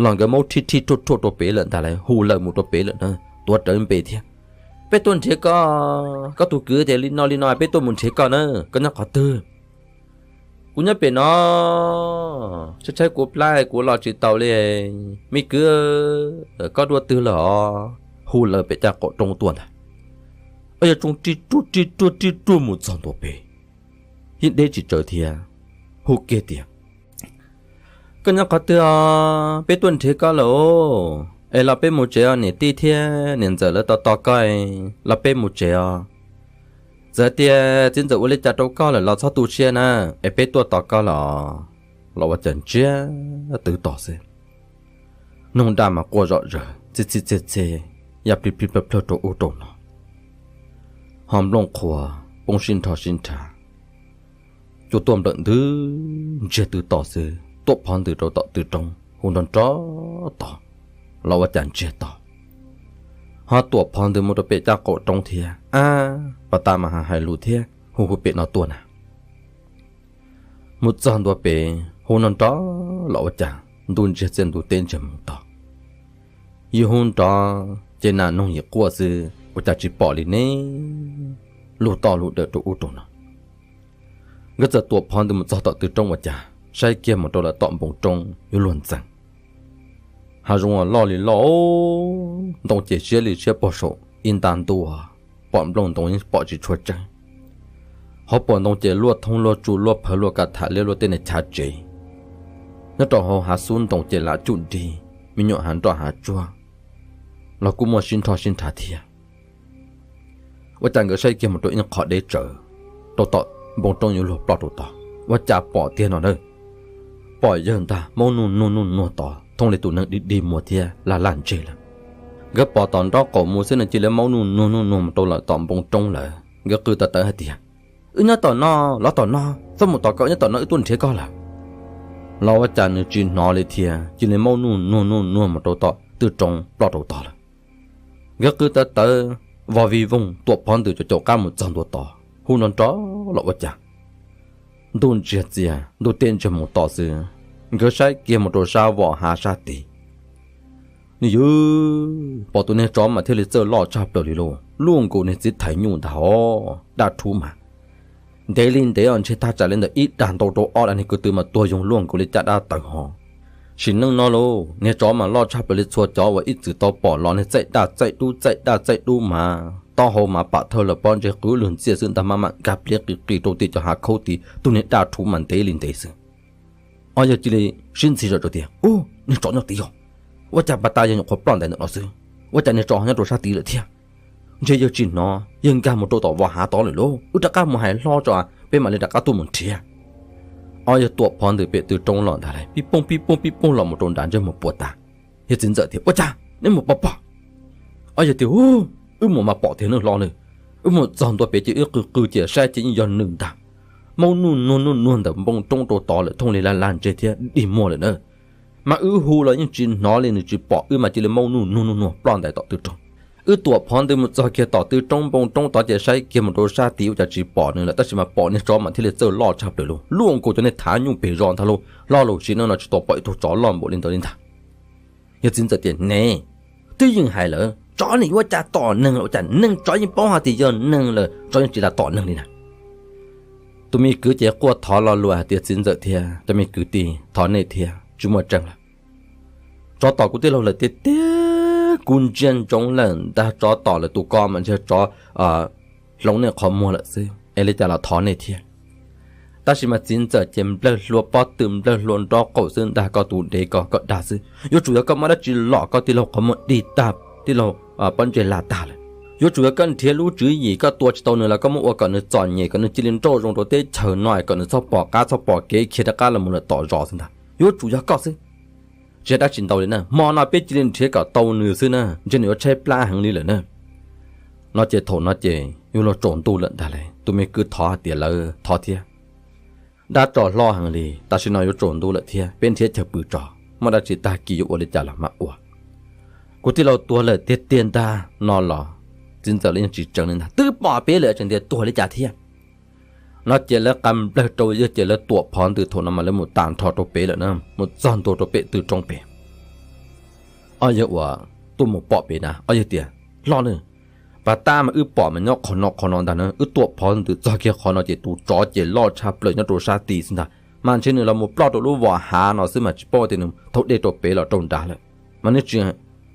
Los nkawd maub thij thij ruaj ruaj rau pem lawm ntag lauj, hu lawm mus rau pem lawm na, tuav rawv npe thiab. Peb tuaj nrhiav koj, koj tus kwv tias li no li no, peb tuaj mus nrhiav koj na, koj nyob qhov twg? Kuv nyob pem no, tshaib tshaib kuv plab kuv los tsis taus li. Me kwv, koj dua twg lawm os? Hu lawm pem caj qaum roob tuaj ntag. Yog tsoo ri ruaj ri ruaj ri ruaj mus txog ntua pem, yeej deb tsis tsawv thiab, hu kiag tias, Koj nyob qhov twg os? Peb tuaj nrhiav koj lawm, es los peb mus tsev os, niam tij thiab niam ntxawm lawv tos tos koj, los peb mus tsev os. Txawm tias txiv ntxawm ua li cas rau koj lawm los txhob tu siab na, es peb tuaj tos koj lawm. Los ua cas ntsiag twv tos xwb. Noog daj mas quaj zom zaws, txij txij txhij txhij, ya plig plig plawg plawg rau ub rau no, ho nplooj qhuav poob sib nrho sib nrhav. Cua tuaj nplawm ntws, ntsiag twv tos xwb, tuam phov ntws rau tom tw roob hu nrov nrov tos, los ua cas ntsiag to, ho tuam phov ntws mus rau pem caj qaum roob thiab, ab, pas tas mas hais lus thiab hu hu pem no tuaj na. Mus txog ntua pem hu nrov nrov los ua cas ntuj ntsiag txiaj ntuj teb ntsiag mus to. Yus hu nrov ces nas noog yim quaj xwb, ua cas tsis pom li ne, lug toj lug dawm rau ub rau no. Nkawd txawm tuam phov ntws mus txog tom tw roob ua cas saib kiag mus rau lawm tom npoo roob yuav luag ntxees. Hav zoov loj li loj, ntoo ces siab li siab puag saum ib nta ntuj, pom nplooj ntoo yeej pom tsis tshua tseeb. Hauv paus ntoo ces luaj thoob luaj tsu luaj phawv luaj ka tham liab luaj tej niag chav tsev. Nyob rau hauv hav xub ntoo ces lam cuj dig, me nyuam hav nroj hav tsuag los kuj muaj sib nrho sib nrhav thiab. Ua cas nkawd saib kiag mus rau ib qho deb tsawv, rau tom npoo roob yuav luag ploj rau tod, ua cas pom tiag no na. Pom yawg ntag maub nuj nuag nuj nuag tod thoob li tus neeg dig dig muag thiab laj laj ntseg lawm. Nkawd pom tom nraub qaum mus xwb no cia li maub nuj nuag nuj nuag mus rau lawm tom npoo roob lawm. Nkawd qw tawv tawv hais tias, Wb nyob tom no, los tom no, txhob mus tom koj, wb nyob tom no wb tuaj nrhiav koj lawm. Los ua cas nws tsis hnov li thiab, cia li maub nuj nuag nuj nuag mus rau tom tw roob ploj rau tod lawm. Nkawd qw tawv tawv, vog vij voog tuam phov ntws caum caum qab mus txog ntua tod, hu nrov nrov los ua cas ntuj ntsiag txias ntuj teb ntsiag mus to xwb. Nkawd saib kiag mus rau sab vom hav sab tid, nws yuav pom tus niag tsov mas thiaj li txawj loj tshaj plaws li lauj, luaj nkaus niag txiv thais nyuj ntag os, daj rhuv mas ntev li ntev os, ntshe thaj tsam li ntawm ib dag ntau rau ob dag, niag kwv tw mas tuag yoog luaj nkaus li caj dab taws ho. Sim neej no lauj, niag tsov mas loj tshaj plaws li txhua cov uas ib txwm tau pom los, niag txaij daj txaij dub txaij daj txaij dub mas taub hau mas pam thawj lawm, pob ntseg qwb lug ntxiaj xwb ntag, maj mam nkag pliab qis qis rau tim cov hav khaub tid, tus niag daj rhuv mas ntev li ntev xwb. Ob yawg cia li sib ntxhi zom zaws tias, Ub, niag tsov nyob tid yog, ua cas pas tas yog nyuam qhuav ploj ntais ntawm no xwb, ua cas niag tsov ho nyob rau sab tid lawm thiab? Ntshe yawg tsis hnov, yawg nkag mus rau tom vom hav tod lawm lauj, wb rov qab mus hais hlob tso, peb mam li rov qab tuaj mus nrhiav. Ob yawg tuam phov ntws pem tw roob los ntag lauj, pib pooj pib pooj pib pooj los mus rau nrad ntsej muag puas tas. Yawg txiv ntxawm tias, Ua cas neb mus pov pob? Ob yawg tias, Ub, wb mus mas pom tiag nawb hlob nawb. Wb mus txog ntua pem ces wb qw qw ces saib ces yeej yog nws ntag. Maub nuj nuag nuj nuag ntawm npoo roob rau tod lawm, thooj li lag lag ntseg thiab dig muag lawm na. Mas wb hu los yeej tsis hnov li, nws tsis pom wb mas cia li maub nuj nuag nuj nuag ploj ntais tom tw roob. Wb tuam phov ntws mus txog kiag tom tw roob npoo roob tod ces saib kiag mus rau sab tid ua cas tsis pom nws lawm, tab sis mas pom niag tsov mas thiaj li txawj loj tshaj plaws lauj, luaj nkaus cov niag thav nyuj pes zos ntag lauj. Hlob lauj, sim neej no tsis tau pom ib tug tsov loj npaum li ntawd li ntag. Yawg txiv ntxawm tias, Ne, twb yeej hais lawm tsov nws yuav ua cas tom neeg los, ua cas neeg tsov yeej paub hais tias yog neeg lawm, tsov yeej tsis lam tom neeg li na. Tus me kwv ces quaj thov lo lus hais tias, Txiv ntxawm thiab cov me kwv tij, thov nej thiab, tsis muaj tseeb lawm. Tsov tom kuv tij laug lawm tiag tiag, kuv ntsia ntsoov lawm ntag, tsov tom lawm tus ko mas ntshe tsov hloov nej qhov muag lawm xwb es li cas los thov nej thiab. Tab sis mas txiv ntxawm ces nplawg hlua pob tw nplawg hlua nrob qaum xwb ntag, koj tus dev ko koj dag xwb, yuav tsum yog koj muaj dab tsi lom koj tij laug qhov muag dig tag, tij laug pob ntseg lag tag lawm. Yuav tsum yog koj nrhiav lub tswv yim koj tua tsis tau nws los koj muab ua kom nws txom nyem, kom nws cia li nrauj zoo rau teb chaws no, kom nws txhob pom qab txhob pom kev khiav rov qab los mus lawm tom zos xwb ntag. Yuav tsum yog koj xwb. Tsis yog dab tsi ntau li na, hmo no peb cia li nrhiav kom tau nws xwb na, ntshe nws yuav tshaib plab heev li lawm na. No ces thaum no ces yuav luag tsaus ntuj lawm ntag lauj, tus me kwv thov hais tias, Lawv thov thiab, dab tsov hlob heev li, tam sim no yuav tsaus ntuj lawm thiab, peb nrhiav chaw pw tso, muaj dab tsi tag kis yuav ua li cas los mam ua. Kuv tij laug tuag lawm tiag tiag ntag no los txiv ntxawm lawv yeej tsis tseev li ntag, twb pom peb lawm tseem tias tuag li cas thiab. No ces lawv qa nplawg rau yawg ces lawv tuam phov ntws thaum no mas lawv mus tas nrho rau pem lawm na, mus txog ntua rau pem tw roob pem. Ob yawg uas tuaj mus pom pem na, ob yawg tias, Hlob na, pas tab mas wb pom mas nyob qhov no qhov no ntag na, wb tuam phov ntws txog kiag qhov no ces tus tsov ces loj tshaj plaws nyob rau sab tid xwb ntag, mas ntshe nws los mus ploj rau lub vom hav no xwb mas tsis paub tias nws thauj dej rau pem los rau nrad lawm, mas nws tsis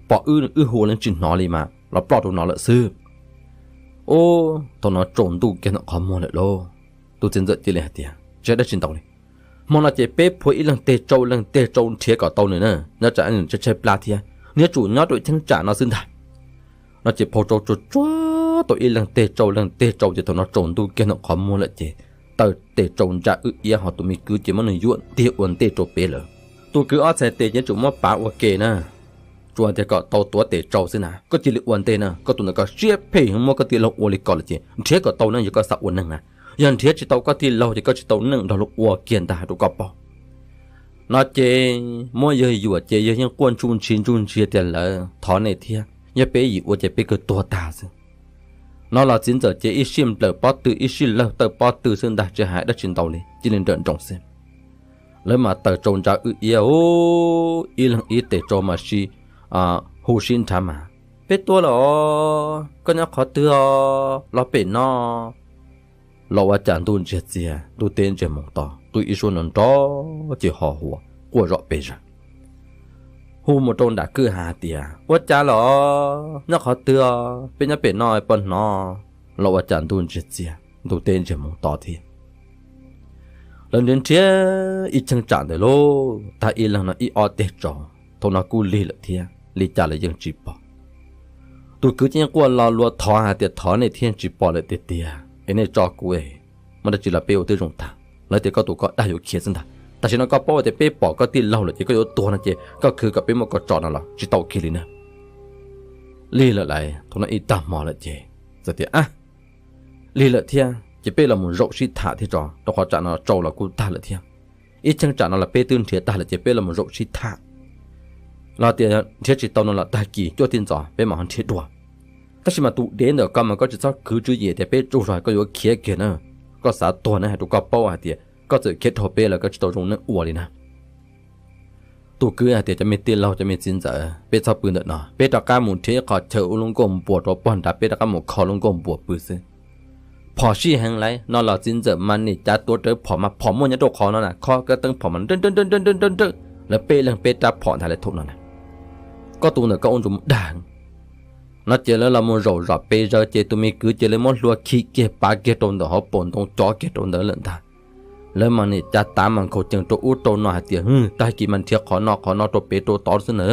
pom wb, wb hu los tsis hnov li mas los ploj rau no lawm xwb. Ub, thaum no tsaus ntuj kiag ntawm qhov muag lawm lauj. Tus txiv ntxawm cia li hais tias, Tsis yog dab tsi ntau li, hmo no ces peb phua ib leeg teg tsau leeg teg tsau nrhiav kom tau nws na, nyob tsam nws tshaib tshaib plab thiab, nws yuav tsum nyob rau cheeb tsam no xwb ntag. No ces phau tsau tsuag tsuag tau ib leeg teg tsau leeg teg tsau ces thaum no tsaus ntuj kiag ntawm qhov muag lawm ces taw tes tsau ntsa wb iab ho tus me kwv ces muab nws yuam ntiag ua ntej rau pem lawm. Tus kwv ob txhais tes ces yuav tsum muab pav ua ke na, tsuas tias kom tau tuav tes tsau xwb na, koj cia li ua ntej na, koj tus ntawd koj siab phem heev, muab koj tij laug ua li ko lawm ces nrhiav kom tau na yog koj xav ua neeg na, yog nrhiav tsis tau koj tij laug ces koj tsis tau neej nrog luag ua kiag ntag hais rau koj paub. No ces muab yawg yuam ces yawg yeej quaj ntsuj ntsig ntsuj ntsig tias, Lawv thov nej thiab, yog peb yim ua ces peb kawg tuag tag xwb. No los txiv ntxawm ces ib sij nplawm pob tw ib sij lawg tawm pob tw xwb ntag, tsis hais dab tsi ntau li, cia li nrawm nroos xwb. Lawv mas taw tsau ntsa wb iab, ib leeg ib tes tsau mas sib hu sib nrhav mas, Peb tuaj lawm os, koj nyob qhov twg os, los pem no. Los ua cas ntuj ntsiag txiag ntuj teb ntsiag mus to, qw ib suab nrov nrov ces ho huav quaj zom pes zaws. Hu mus rau nram kwj ha tias, Ua cas lawm os, nyob qhov twg os, peb nyob pem no puas hnov? Los ua cas ntuj ntsiag txiag ntuj teb ntsiag mus to thiab. Lawv nrhiav nrhiav ib cheeb tsam ntawd lauj, tag ib leeg no ib ob teg tsau, thaum no kuj lig lawm thiab, li cas los yeej tsis pom. Tus kwv ces yeej quaj lo lus thov hais tias, Thov nej thiab, tsis pom lawm tiag tiag es nej tso kuv es, muaj dab tsi los peb ua twb zoo tag. Lawv tias koj tus ko dag yuav khiav xwb ntag, tam sim no koj paub tias peb pom koj tij laug lawm ces koj yuav tuag no ces koj khwv kom peb muab koj tso no los tsis tau kiag li na. Lig lawm lauj, thaum no ib tag hmo lawm ces txawm tias, Lig lawm thiab ces peb los mus zaum sib tham thiab tso, rau qhov tsam no tsau los kuj tag lawm thiab. Ib cheeb tsam no los peb twb nrhiav tag lawm ces peb los mus zaum sib tham, los tias nrhiav tsis tau no los tag kis cuaj tij ntxov peb mam ho nrhiav dua. Tab sis mas tus dev ntawm koj mas koj tsis txhob khwv tswv yim tias peb tsaug zog koj yuav khiav kiag na. Koj xav tuag ne, hais rau koj paub hais tias koj txawm khiav dhau peb los koj tsis tau zoo neej ua li na. Tus kwv hais tias, cov me tij laug, cov me txiv ntxawm, peb txhob pw ntawm no, peb rov qab mus nrhiav ib qho chaw ua lub nkuaj npuas rau pog nrad, peb rov qab mus kho lub nkuaj npuas pw xwb. Phom sij heev lawm no los txiv ntxawm mas nim cav tuav rawv phom mas phom muaj nyob rau qhov no na, khob kab teeb phom mas nrawj nrawj nrawj nrawj nrawj nrawj, lawv peb leeg peb rab phom ntag lawv thaum no na. Koj tus ntawm koj ua ntsuas mus dag no ces lawv los mus zaum zom pes zaws ces tus me kwv ces lawv muab hlua khi kiag pav kiag rau ntawm hauv paus ntoo cov kiag rau ntawd lawm ntag. Lawv mas nim cav tav mas nkhaus cees rau ub rau no hais tias, hwj, tag kis mas nrhiav qhov no qhov no rau pem rau tod xwb na.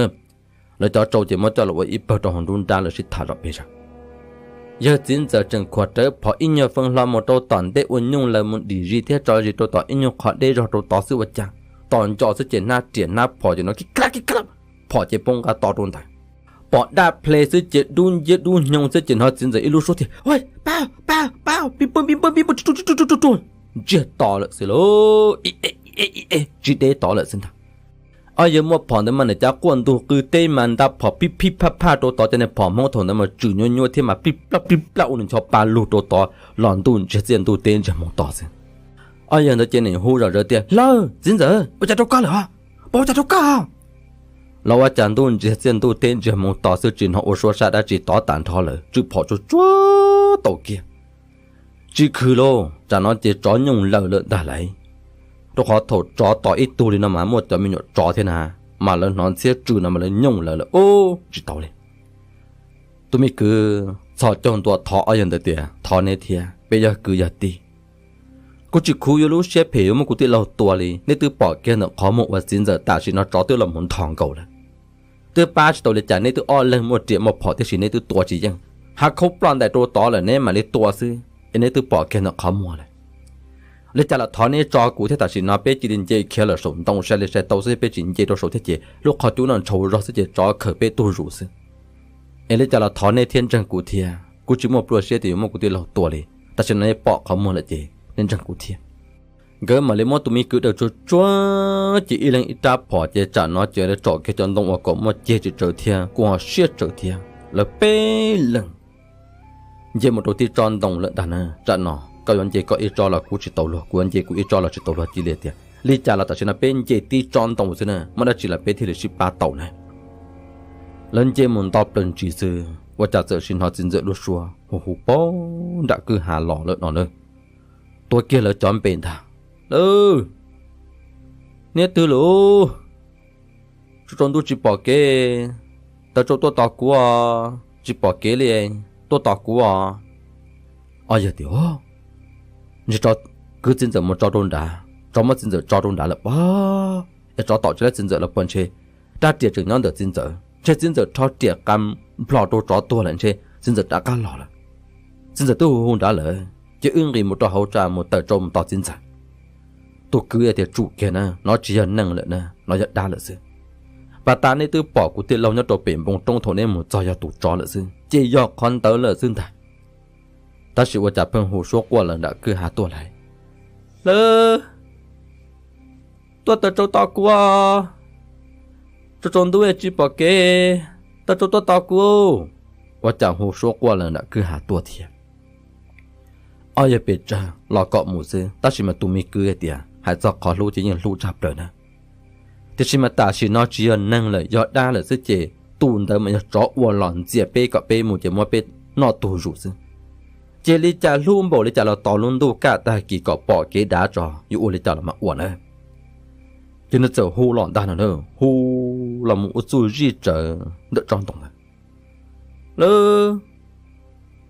Lawv cov tsau ces muab coj los ua ib pawg rau hauv nruab nrab lawv sib tham zom pes zaws. Yawg txiv ntxawm tseem khuam rawv phom ib nyuag feej hlo mus rau tom ntej ua nyuj laws mus dim zis thiab tso zis rau tom ib nyuag qhov deb zog rau tod xwb ua cas, tom nco xwb ces hnab riam hnab phom ces no kib kab kib kab, phom ces poob nqa to rau ntawd. Pom daj ple xwb ces dub nciab dub nyoog xwb ces hnov txiv ntxawm ib lub suab tias, pab, pab, pab, pib pab, pib pab, pib pab, ntsiag to lawm xwb lauj, ib e ib e tsis deb tod lawm xwb ntag. Ob yawg muaj phom ntawd mas nim cav quaj ntug qw teb mas nta phom pib phib phaj phaj rau tod, cov niag phom Hmoob thaum ntawd mas tsw nyuab nyuab thiab mas plij plaj plij plaj ua nws ncho pa lug rau tod los ntuj ntsiag txiaj ntuj teb ntsiag moog to xwb. Ob yawg ntawd ces nim hu zom zaws tias, lawv, txiv ntxawm, ua cas rau koj lawm? Pom ua cas rau koj? Los ua cas ntuj ntsiag txiaj ntuj teb ntsiag moog to xwb tsis hnov ua suab sab dab tsi tod tas nrho lawm, tsw phom tsuag tsuag tau kiag. Tsis khwv lauj, tsam no ces tsov nyooj laws lawm ntag lauj. Rau qhov thaum tsov tom ib tug li no mas muaj cov me nyuam tsov thiab na, mas lawv hnov ntxhiab tsw no mas lawv nyooj laws lawm ub tsis tau li. Tus me kwv txhos caug ntua thov ob yawg ntawd tias, thov neb thiab, peb yog kwv yog tij, kuv tsis khuv yuav lub siab phem yuav muab kuv tij laug tua li. Neb twb pom kiag ntawm qhov muag uas txiv ntxawm tam sim no tsov twb los mus nthos nkaus lawm. Twb pab tsis tau li cas, neb twb ob leeg muaj riam muaj phom tiam sis neb twb tua tsis yeej. Hav khaub ploj ntais rau tod lawm neb mam li tua xwb es neb twb pom kiag ntawm qhov muag lawm. Li cas los thov neb tso kuv thiab, tam sim no peb cia li nce khiav lawm saum ntoo sai li sai tau xwb, peb tsis nce rau saum thiab ces lub qhov cub no ntshau zog xwb ces tsov khaws peb tug zus xwb. Es li cas los thov neb thiab ntseeg kuv thiab, kuv tsis muaj plua siab tias yuav muab kuv tij laug tua li. Tam sim no neb pom qhov muag lawm ces neb ntseeg kuv thiab. Nkawd mam li muab tus me kwv daws tsuag tsuag ces ib leeg ib rab phom ces tsam no ces lawv tsom kiag cov ntoo uas kom muaj ceg tsis tsawv thiab kuj ho siab tsawv thiab, lawv peb leeg nce mus rau tib tsob ntoo lawm ntag na. Tsam no koj yuav nce koj ib tsob los kuv tsis tau luag, kuv yuav nce kuv ib tsob los tsis tau luag, cia li tias li cas los tam sim no peb nce tib tsob ntoo xwb na, muaj dab tsi los peb thiaj li sib pab tau na. Lawv nce mus nto plaws ntsis xwb ua cas txawm sim hnov txiv ntxawm lub suab hu hu puag nram kwj ha los lawm no na. Tuav kiag lawv cov npe ntag. Lawv, neb twg lawm? Tsaus tsaus ntuj tsis pom kev, taws tsau tuaj tos kuv os, tsis pom kev li, tuaj tos kuv os. Ob yawg tias, ntshe tsov kwv txiv ntxawm mus tso rau nrad, tsov muab txiv ntxawm tso rau nrad lawm pob, es tsov tom tsis laib txiv ntxawm los puas ntshe rab riam tseem nyob ntawm txiv ntxawm, ntshe txiv ntxawm rho riam qa nplho rau tsov tuag lawm ntshe txiv ntxawm rov qab los lawm. Txiv ntxawm twb hu hu nrad lawm, ces wb nqis mus rau hauv tsa mus taws tsau mus tos txiv ntxawm. Tus kwv tias tsum kiag na, no tsis yog neeg lawm na, no yog dab lawm xwb. Pas tas neb twb pom kuv tij laug nyob rau pem npoo roob thaum neb mus txog yog tus tsov lawm xwb, ces yog qhov ntawd lawm xwb ntag. Tab sis ua cas pheej hu suab quaj lawm nram kwj ha tuaj lawm. Lawv, tuaj taws tsau tos kuv os, tsaus tsaus ntuj tsis pom kev, taws tsau tuaj tos kuv. Ua cas hu suab quaj lawm nram kwj ha tuaj thiab. Ob yawg pes tsawg los kom mus xwb, tab sis mas tus me kwv tias hais txog qhov hlub ces yeej hlub tshaj plaws na. Tiam sis mas tam sim no tsis yog neeg lawm, yog dab lawm xwb ces tus ntawd mas yog tsov uas los ntxias peb kom peb mus ces muab peb noj tug zus xwb. Ces li cas hlub npaum li cas los tos lub ntuj kaj tag kis kom pom kev dav tso, yuav ua li cas los mas ua na. Ces nws txawm hu los ntag no na, hu los mus ua txuj zij tsawv ntawm tsob ntoo ntawd. Lawv,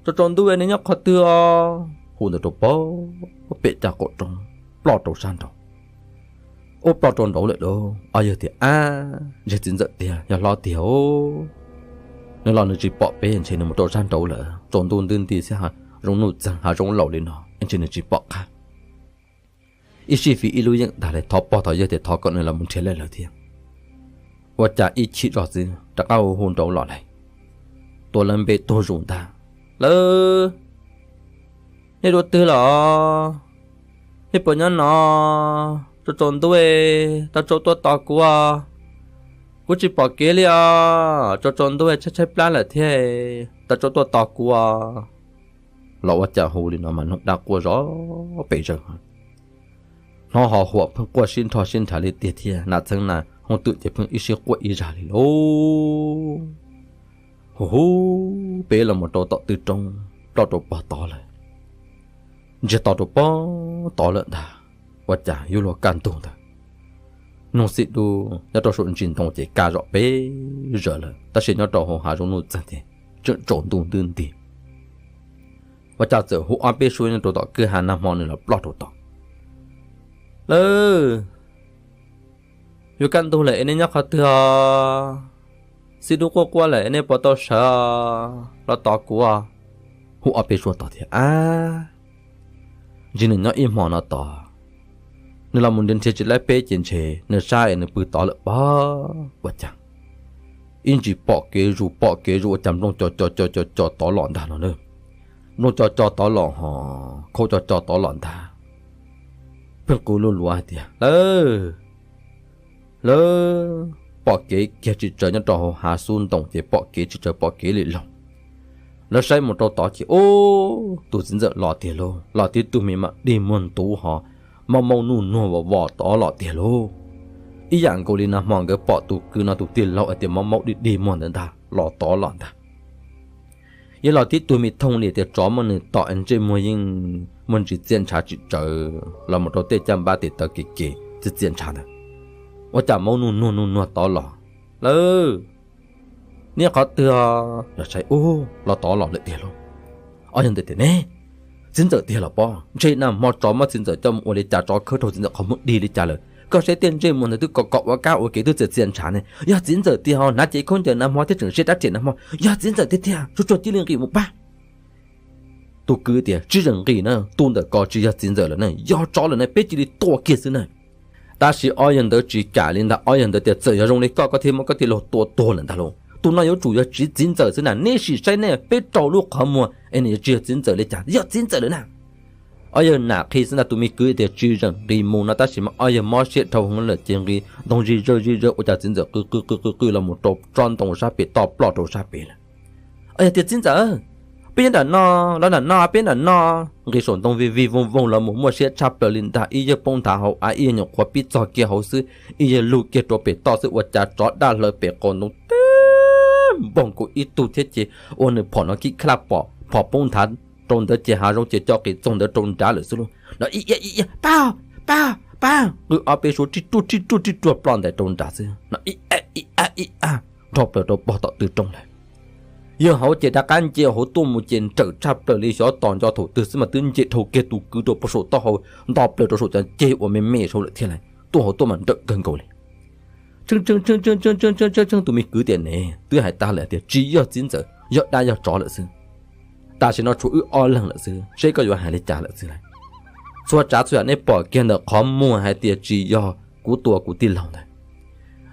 tsaus tsaus ntuj nej nyob qhov twg os? Hu ntawd rau pem caj qaum roob, ploj rau sab nraud. Ub, ploj rau nraud lawm lauj. Ob yawg tias, ab, ntshe txiv ntxawm tiag, yog hlob tiag. Nws los nws tsis pom peb, ntshe nws mus rau sab nraud lawm, tsaus ntuj nti xwb, zoo nuj txeeg hav zoov laus li no ntshe nws tsis pom qab. Ib sij fiv ib lub yeej ntag li, thov pog thov yawg tias thov kom nws los mus nrhiav lawv thiab. Ua cas ib chim zog xwb rov qab hu hu nraud los lawm, tuav lawv npe tuag zus ntag. Lawv, nej dua twg los? Nej puas nyob no? Tsaus tsaus ntuj, taws tsau tuaj tos kuv. Kuv tsis pom kev li os, tsaus tsaus ntuj tshaib tshaib plab lawm thiab. tawm tso tuaj tos kuv os. Los ua cas hu li no mas noog dab quaj zov pes zawg, hnov ho huam pheej quaj sib nrho sib nrhav li tiag thiab, nas txheeb nas hooj twm ces pheej ib sij quaj ib zag li lauj. Hu hu peb los mus rau tom tw roob, ploj rau pog tod lawm, ntsiag to rau pog tod lawm ntag. Ua cas yuav luag kaj ntug ntawd, noog xib dub nyob rau saum ntsis ntoo ces kaj zom pes zawg lawm, tab sis nyob rau hauv hav zoov nuj txeeg ces tseem tsaus ntuj ntub nti. Ua cas txawm hu ob peb suab nyob rau tom kwj ha nag hmo nws los ploj rau tom. Lawv, yuav kaj ntug lawm es nej nyob qhov twg os? Xib dub quaj quaj lawm es nej puas tau sawv os? Los tos kuv os. Hu ob peb suab tod thiab ab, ntshe nws nyob ib hmo no tod, nws los mus nrhiav nrhiav tsis laib peb ces ntshe nws sab es nws pw tod lawm pob. Ua cas ib ntsis pom kev zus pom kev zus ua cas nplooj co co co co co tod los ntag no na. Nplooj co co tod los ho khaub co co tod los ntag. Pheej qw luag luav hais tias, Lawv, lawv! Pom kev kiag tsis tsaws nyob rau hauv hav xub ntoo ces pom kev tsis tsaws pom kev li lauj. Lawv saib mus rau tod ces ub, tus txiv ntxawm los tiag lauj, los tib tug me mam dig muag ntuv ho maub maub nuj nuag vos vos tod los tiag lauj. Ib yam nkaus li nag hmo nkawd pom tus kwv no tus tij laug hais tias maub maub dig dig muag ntawd ntag los tod los ntag. Yeej los tib tug me thooj li tias tsov muab nws tom ntsej muag yeej muaj ntsis txiaj ntshav tsis tsawv los mus rau tej caj npab tes taw kev kev txiaj txiaj ntshav ntawd. Ua cas maub nuj nuag nuj nuag tod los. Lawv, neb qhov twg? Los saib ub, los tod los lawm tiag lauj. Ob yawg ntawd tias, Ne, txiv ntxawm tiag los pob, ntshe nag hmo tsov muab txiv ntxawm coj mus ua li cas, tsov khawb rau txiv ntxawm qhov muag dig li cas lawm, koj saib tej ntsej muag ntawd twb kom kom ua kab ua kev twb txiaj txiaj ntshav ne. Yog txiv ntxawm tiag ho hnav cev khaub ncaws nag hmo thiab tseem siab dab riam nag hmo, yog txiv ntxawm tiag tiag, tsuag tsuag cia li nqis mus pab. Tus kwv tias, Tsis zeem nqis na, tus ntawm ko tsis yog txiv ntxawm lawm na, yog tsov lawm na, peb cia li tua kiag xwb na. Tab sis ob yawg ntawd tsis kam li ntag, ob yawg ntawd tias, Txawm yog zoo li koj, koj thiaj muab koj tij laug tua tuag lawm ntag lauj. Tus no yuav tsum yog txiv ntxawm xwb na, neb sim saib nej peb rau lub qhov muag es nws yuav tsis yog txiv ntxawm li cas, yog txiv ntxawm lawm na. Ob yawg nam qhi xwb ntag, tus me kwv tias tsis zeem nqis mus no, tab sis mas ob yawg mob siab dhau heev lawm ces nqis ntoo zig zawg zig zawg ua cas txiv ntxawm qw qw qw qw qw los mus rau tsob ntoo sab pem toj ploj rau sab pem lawm. Ob yawg tias, Txiv ntxawm, peb nyob nram no, los nram no, peb nram no. Nqis saum ntoo vij vij voog voog los mus muaj siab tshaj plaws li ntag, ib yawg poob nthav hauv av, ib yawg nyuam qhuav pib txog kiag hauv xwb, ib yawg lug kiag rau pem toj xwb ua cas tsov daj hlaws pem qaum ntoo teb npoog nkaus ib tug thiab ces ua nws phom no kib khlaj pom phom poob nthav rau ntawd ces hav zoov ces co qis txoog ntawd rau nrad lawm xwb lauj. No ib a ib a, Pab, pab, pab! Qw ob peb suab rib ruaj rib ruaj rib ruaj ploj ntais rau nrad xwb no, ib a ib a ib a, nrho plaws rau pog tom tw roob lawm. Yawg hauv ces rov qab nce hauv tuaj mus ces nrawm tshaj plaws li, xyov tos nco thaum twg xwb mas twb nce dhau kiag tus kwv rau pem saum taub hau, nto plaws rau saum cov ceg uas me me saud lawm thiab lauj. Tuaj hauv tuaj mas nrawm kawg nkaus li. Tsheej tsheej tsheej tsheej tsheej tsheej tsheej tsheej, tus me kwv tias, Ne, twb hais tag lawm tias tsis yog txiv ntxawm, yog dab yog tsov lawm xwb. Tam sim no tshuav wb ob leeg lawm xwb, seb koj yuav hais li cas lawm xwb lauj. Txhua tsav txhua yam nej pom kiag ntawm qhov muag hais tias tsis yog kuv tua kuv tij laug ntawd.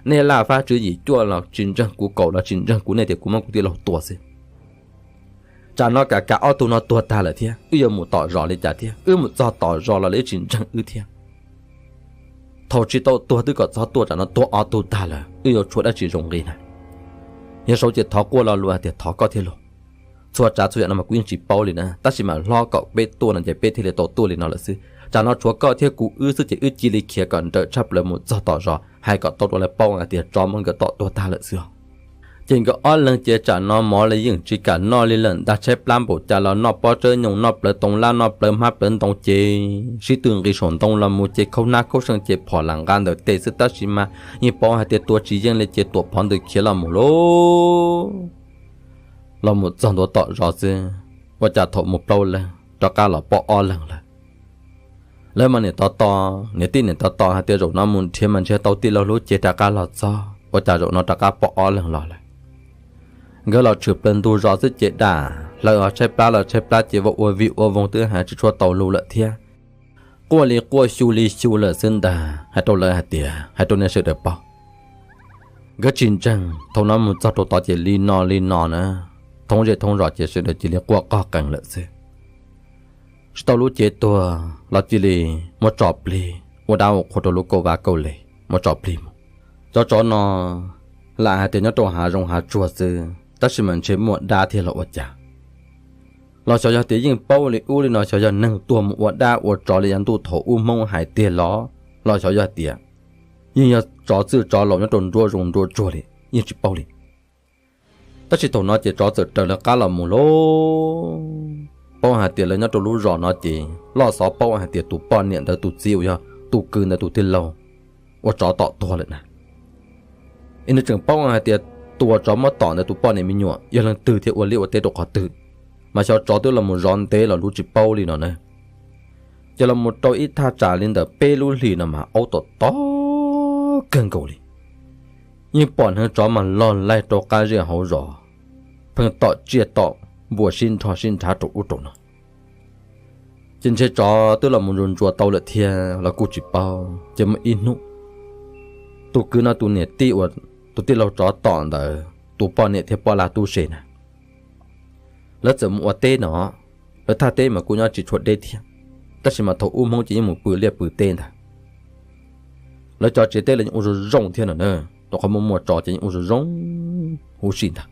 Nej laj fab tswv yim cuaj los tsis ntseeg, kuv kaum los tsis ntseeg, kuv nej tias kuv muab kuv tij laug tua xwb. Tsam no kam kav ob tug no tuag tag lawm thiab, wb yuav mus tom zos li cas thiab? Wb mus txog tom zos los lawv tsis ntseeg wb thiab. Thaum tsis tau tuag twb kom txhob tuaj, tsam no tuag ob tug tag lawm wb yuav tshuav dab tsi zoo nqi na? Yawg Saud ces thov quaj lo lus hais tias, Thov koj thiab lauj. Txhua tsav txhua yam no mas kuv yeej tsis paub li na, tab sis mas hlob kom peb tuaj no ces peb thiaj li tau tuaj li no lawm xwb. Tsam no tshuav koj thiab kuv wb xwb ces wb cia li khiav kom nrawm tshaj plaws mus txog tom zos, hais kom tau rau lawv paub hais tias tsov muab nkawd tom tuag tag lawm xwb os. Ces nkawd ob leeg ces tsam no mov los yeej tsis kam noj li lawm ntag, tshaib plab npaum cas los noj pob tsawb nyoos, noj plawv toov lab, noj plawv hmab plawv ntoo ces sib tw nqis saum ntoo los mus ces khaub hnab khaub seej ces phom lam nqa ntawm tes xwb, tab sis mas yeej paub hais tias tua tsis yeej li ces tuam phov ntws khiav los mus lauj. Los mus txog ntua tom zos xwb, ua cas thaum mus plaub leeg rov qab los pom ob leeg lawm. Lawv mas niam tov to, niam tij niam tov to hais tias zaum no mus nrhiav mas nrhiav tau tij laug lub cev rov qab los txog, ua cas zaum no rov qab pom ob leeg los lawm. Nkawd los tshwm plaws ntug zos xwb ces dam hlaws, ho tshaib plab los tshaib plab ces ua ua vij ua voog twb hais tsis tshua tau lus lawm thiab. Quaj li quaj xyu li xyu lawm xwb ntag, hais rau lawv hais tias, Hais rau nej sawv daws paub, nkawd tsis ntseeg. Thaum no mus txog rau tod ces li no li no na, thoob zej thoob zos ces sawv daws cia li quaj qog qees lawm xwb. Tsis tau lub cev tuag los cia li muab tso plig, ua dab ua qhua rau lub kauj vab kauj leg muab tso plig mus. Cov tsov no lam hais tias nyob rau hav zoov hav tsuag xwb, tab sis mas ntshe muaj dab thiab los ua cas. Los xyov yog tias yeej paub li ub li no, xyov yog neeg tuag mus ua dab ua tsov li yav ntuj thaum ub Hmoob hais tiag los, los xyov yog tias yeej yog tsov txwj tsov laus nyob rau nruab zoov nruab tsuag li, yeej tsis paub li. Tab sis thaum no ces tsov txawm raws lawv qab los mus lauj. Paub hais tias lawv nyob rau lub zos no ces loj xov paub hais tias tus poj niam ntawd tus txiv uas yog tus kwv ntawd tus tij laug ua tsov tom tuag lawm na. Es nws tseem paub hais tias tus uas tsov muab tom ntawd tus poj niam me nyuam yog leej twg thiab ua liaj ua teb rau qhov twg, mas xyov tsov twb los mus zov ntev los lub tsis paub li no na. Ces los mus rau ib thaj tsam li ntawm peb lub hlis no mas aub tom tom kawg nkaus li. Yeej pom hneev tsov mas log laig rau qab zej hauv zos, pheej tom tsiaj tom npua sib nrho sib nrhav rau ub rau no. Ces ntshe tsov twb los mus ntsuas ntsuas tau lawm thiab los kuj tsis paub. Ces muaj ib hnub, tus kwv no tus niam tij uas tus tij laug tsov tom ntawd tus poj niam thiab poj laj tub se na, lawv txawm mus ua teb no. Lawv thaj teb mas kuj nyob tsis tshua deb thiab, tab sis mas thaum ub Hmoob ces yeej mus pw liaj pw teb ntag. Lawv cov tsev teb los yeej ua zoo zoo thiab no na, rau qhov muaj muaj tsov ces yeej ua zoo zoo huv si ntag.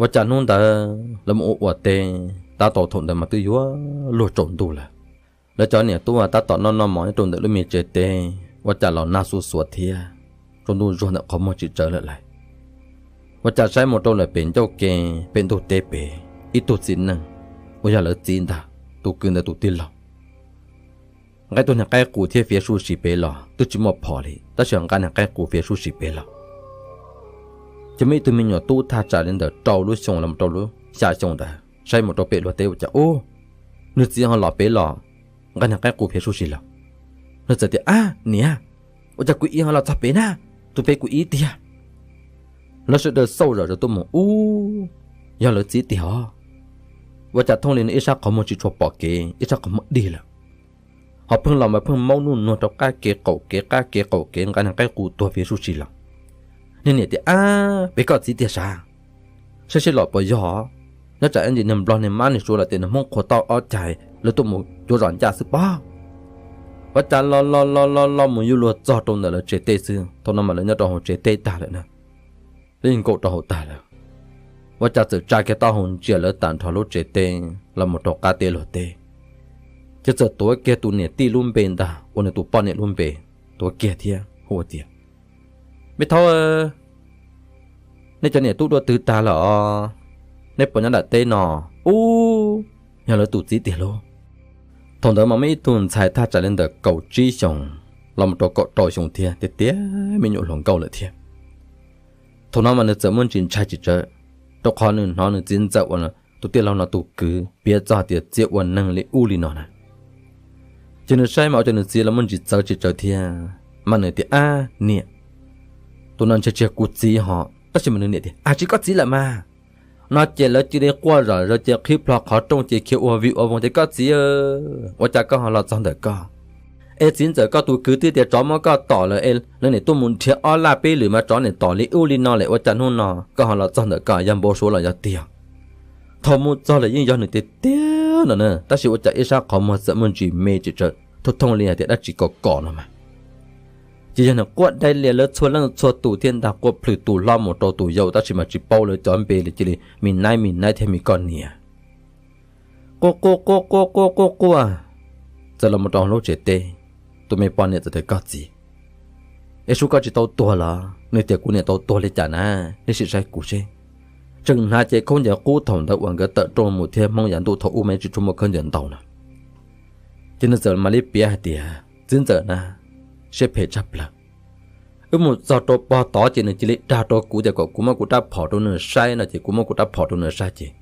Ua cas hnub ntawd lawv mus ua ua teb tab tau thaum ntawd mas twb yuav luag tsaus ntuj lawm. Lawv cov niam tub tab tom noj noj mov nyob rau ntawm lub me tsev teb, ua cas los nag xuj xuav thiab, tsaus ntuj zuag ntawm qhov muag tsis tsawv lawm lauj. Ua cas saib mus rau lawm pem ncauj ke, pem ntug teb pem, ib tug txiv neej uas yog lawv txiv ntag, tus kwv ntawd tus tij laug, nqa ib tug niag qaib qus thiab fiav suj si pem los, twb tsis muaj phom li tab sis nqa niag qaib qus fiav suj si pem los. Ces muaj ib tug me nyuam tub thaj tsam li ntawm rau lub xyoo los rau lub xya xyoo ntawd saib mus rau pem luag teb ua cas ub, nws txiv ho los pem los, nqa niag qaib qus fiav suj si los. Nws txawm tias, Ab niam, ua cas kuv txiv ho los txog pem na, tus pem kuv txiv tiag. Lawv sawv daws xauj zom zaws tuaj mus ub, yog lawv txiv tiag os. Ua cas thooj li no ib sab qhov muag tsis tshua pom kev, ib sab qhov muag dig lawm, ho pheej los mas pheej maub nuj nuag rau qab kev qaum kev qab kev qaum kev nqa niag qaib qus tuag fiav suj si los. Niag niam tias, Ab, pem koj txiv tiag sav, saib seb los puas yog. Nyob tsam ib ntsis niag nplog niag mab niag suav lawm tias nws Hmoob qhuas tau ob cag lawv tuaj mus cuav zom ncaj xwb pob. Ua cas los los los los los mus yuj luag txog rau ntawm lawv tsev teb xwb, thaum no mas lawv nyob rau hauv tsev teb tag lawm na, lawv yeej nkaum rau hauv tag lawm. Ua cas txawm tsa kiag taub hau ntsia lawv tag nrho lub tsev teb los mus rau qab teb luag teb, ces txawm tuav kiag tus niam tij lub npe ntag uas nws tus poj niam lub npe, tuav kiag thiab hu tias, Me thaub, nej cov niam tub dua twg tag lawm os? Nej puas nyob nram teb no? Ub, yog lawv tus txiv tiag lauj. Thaum ntawd mas muaj ib tug ntxhais thaj tsam li ntawm kaum tsib xyoos los mus rau kaum rau xyoo thiab, tiag tiag me nyuam hluas nkauj lawm thiab. Thaum no mas nws txawm muaj ntsis ntshai tsis tsawv, rau qhov nws hnov nws txiv ntxawm uas tus tij laug no tus kwv piav txog tias txiv ua neeg li ub li no na. Ces nws saib mas ua cas nws txiv los muaj ntsis txawv tsis tsawv thiab, mas nws tias, Ab niam, tus no ntshe tsis yog kuv txiv ho. Tab sis mas nws niam tias, Ab, tsis koj txiv lawm mas. No ces lawv cia li quaj zom zaws ces qhib plho qhov rooj ces khiav ua vij ua voog tias, Koj txiv, ua cas koj ho los txog ntawm koj? Es txiv ntxawm koj tus kwv twb tias tsov muab koj tom lawm es lawv niam tuaj mus nrhiav ob laj peb lwm mas tsov niam tom li ub li no lawm, ua cas hnub no koj ho los txog ntawm koj, yog npau suav los yog tiag? Thaum mus txog lawm yeej yog nws tiag tiag no na, tab sis ua cas ib sab qhov muag txawm muaj ntsis me tsis tsawv, thooj thooj li hais tias dab tsi kom kom no mas. Ces yog nws quaj dai lias lawv txhua leej txhua tus thiaj ntag, quaj plhws tus hlob mus rau tus yau, tab sis mas tsis paub lawv cov npe li, cia li me naib me naib thiab me koj niam. Quaj quaj quaj quaj quaj quaj quaj, txawm los mus rau lub tsev teb, tus me poj niam txawm tias, Koj txiv, es sub koj tsis tau tuag los? Nws tias, Kuv niam tau tuag li cas na, nej sim saib kuv seb. Tseem hnav cev khaub ncaws qub thaum ntawd uas nkawd tawm rooj mus thiab, Hmoob yav ntuj thaum ub mas tsis tshua muaj khaub ncaws ntaus na. Ces nws txawm mam li piav hais tias, Txiv ntxawm na, siab phem tshaj plaws. Wb mus txog rau pog tod ces nws cia li dag rau kuv tias kom kuv muab kuv rab phom rau nws saib no, ces kuv muab kuv rab phom rau nws saib ces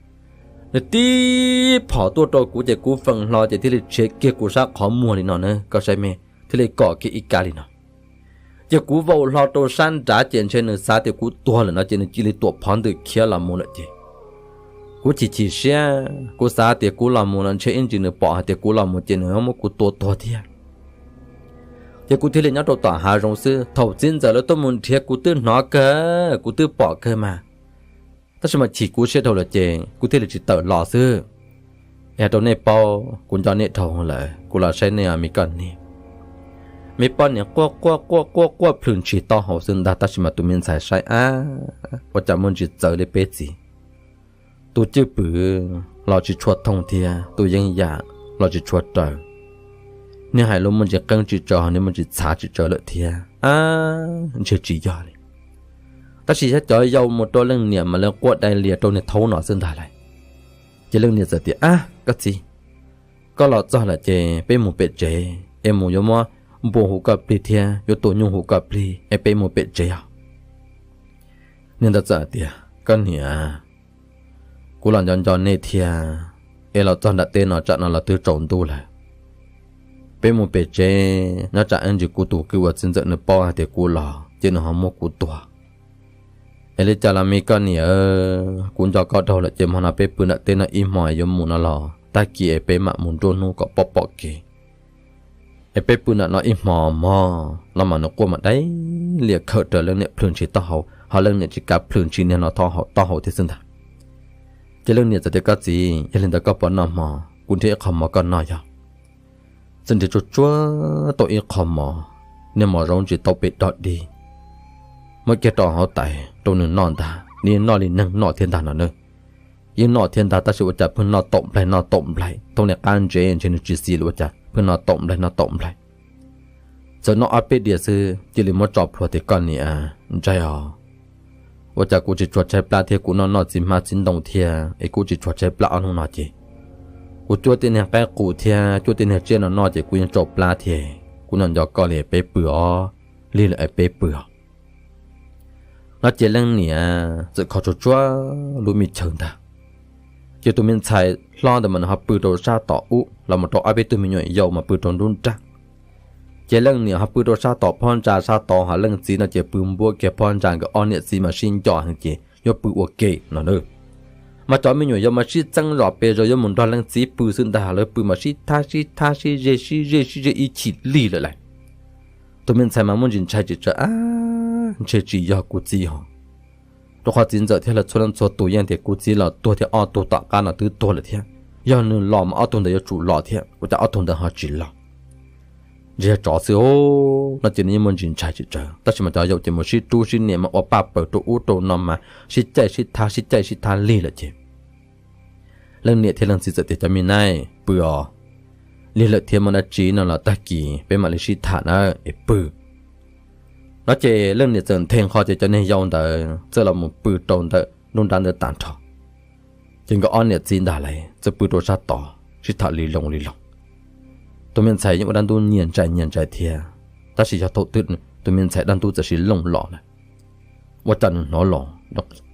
nws tib phom tuaj rau kuv ces kuv feem hlo ces thiaj li tshiav kiag kuv sab qhov muag li no na, koj saib me, thiaj li kom kiag ib kab li no. Ces kuv vau hlo rau sab nrad ces ntshe nws xav tias kuv tuag lawm no ces nws cia li tuam phov ntws khiav los mus lawm ces kuv chim chim siab, kuv xav tias kuv los mus no ntshe ib ntsis nws pom hais tias kuv los mus ces nws muab kuv tua tuag thiab. Ces kuv thiaj li nyob rau tom hav zoov xwb, thaum txiv ntxawm lawv tuaj mus nrhiav kuv twb hnov kawg, kuv twb pom kawg mas. Tab sis mas chim kuv siab dhau lawm ces kuv thiaj li tsis tawm los xwb. Es hais rau nej paub, kuv nco nej dhau lawm, kuv los saib nej me koj niam. me poj niam quaj quaj quaj quaj quaj plhws ntshis taub hau xwb ntag. Tab sis mas tus me ntxhais saib, ab, ua cas muaj ntsis txawv li peb txiv. Tus cwj pwm los tsis tshua thooj thiab tus yeeb yam los tsis tshua raws. Niag hais lus muaj ntsis qeeb tsis tsawv, niag muaj ntsis txhav tsis tsawv lawm thiab, ab, ntshe tsis yog li. Tab sis thiab cov yau mus rau leej niam mas lawv quaj dai lias rau niag thaub no xwb ntag lauj. Ces leej niam txawm tias, ab, koj txiv, koj los txog lawm ces peb mus pem tsev es mus yuav muab npua hu koj plig thiab yuav tus nyuj hu koj plig es peb mus pem tsev os. Niag ntawd txawm tias, koj niam, kuv los nco nco nej thiab, es los txog nram teb no tsam no los twb tsaus ntuj lawm. Peb mus pem tsev, nyob tsam ib ntsis kuv tus kwv uas txiv ntxawm nws paub hais tias kuv los ces nws ho muab kuv tua. Es li cas los me koj niam, kuv nco koj dhau lawm ces hmo no peb pw nram teb no ib hmo, yuav mus no los tag kis es peb mam mus nruab hnub kom pom pom kev. Es peb pw nram no ib hmo mog. No mas nws quaj mas dai lias khawm raws leej niam plhws ntshis taub hau, ho leej niam tsis kav plhws ntshis niag no taub hau thiab xwb ntag. Ces leej niam txawm tias, koj txiv, yog li ntawd koj puas noj hmo, kuv nrhiav ib qho mov koj noj yog. Txawm nrhiav tsuag tsuag tau ib qho mov, niag mov zaub ntsis tau pem dog dig, muab kiag rau hauv tais rau nws noj ntag. Nws yeej noj li neeg noj thiab ntag no na. Yeej noj thiab ntag tab sis ua cas pheej noj taum nplaig noj taum nplaig, thooj li qab ntsev ntshe nws tsis xis li ua cas pheej noj taum nplaig noj taum nplaig. Txawm noj ob peb diav xwb cia li muab tso plhuav tias, koj niam, ntshai os, ua cas kuv tsis tshua tshaib plab thiab kuv noj noj txiv hmab txiv ntoo thiab es kuv tsis tshua tshaib plab ob hnub no ces kuv cuab tej niag qaib qus thiab cuab tej niag tsiaj no noj ces kuv yeej tsau plab thiab. Kuv nco nco koj li, peb pw os, lig lawm es peb pw os. No ces leej niam txawm kho tsuag tsuag lub me chaw ntag. Ces tus me ntxhais hlob ntawd mas nws ho pw rau sab tom ub, los mus rau ob peb tug me nyuam yaus mas pw rau nruab nrab. Ces leej niam ho pw rau sab tom phab ntsa sab tod, ho leej txiv no ces pw npuab kiag phab ntsa, nkawd ob niam txiv mas sib nco heev ces yuav pw ua ke no na. Mas cov me nyuam yaus mas sib txeeb zos pes zos yuav mus nrog leej txiv pw xwb ntag, lawv pw mas sib thab sib thab sib ze sib ze sib ze ib chim lig lawm lauj. Tus me ntxhais mas muaj ntsis ntshai tsis tsawv, ab, ntshe tsis yog kuv txiv hos. Rau qhov txiv ntxawm thiab lawv txhua leej txhua tus yeej tias kuv txiv los tuag thiab, ob tug tom qab no twb tuag lawm thiab, yog nws los mas ob tug ntawd yuav tsum los thiab, ua cas ob tug ntawd ho tsis los? Ntshe yog tsov xwb os. No ces nws yeej muaj ntsis ntshai tsis tsawv, tab sis mas cov yaus ces mus sib rub sib nias mas ua paj paws rau ub rau no mas sib caij sib thab sib caij sib thab lig lawm ces leej niam thiab leej txiv txawm tias, cov me naib, pw os, lig lawm thiab, muaj dab tsi no los tag kis peb mam li sib tham na, es pw. No ces leej niam txawm nthe nqho ces cov niag yau ntawd txawm los mus pw rau ntawm nruab nrab ntawd tag nrho. Ces nkawd ob niam txiv ntag lauj txawm pw rau sab tod sib tham li loo li loo. Tus me ntxhais yeej ua dab ntub nyias ntshai nyias ntshai thiab, tab sis yog thaum twg tus me ntxhais dab ntub txawm sis looj los lawm, ua cas nws hnov los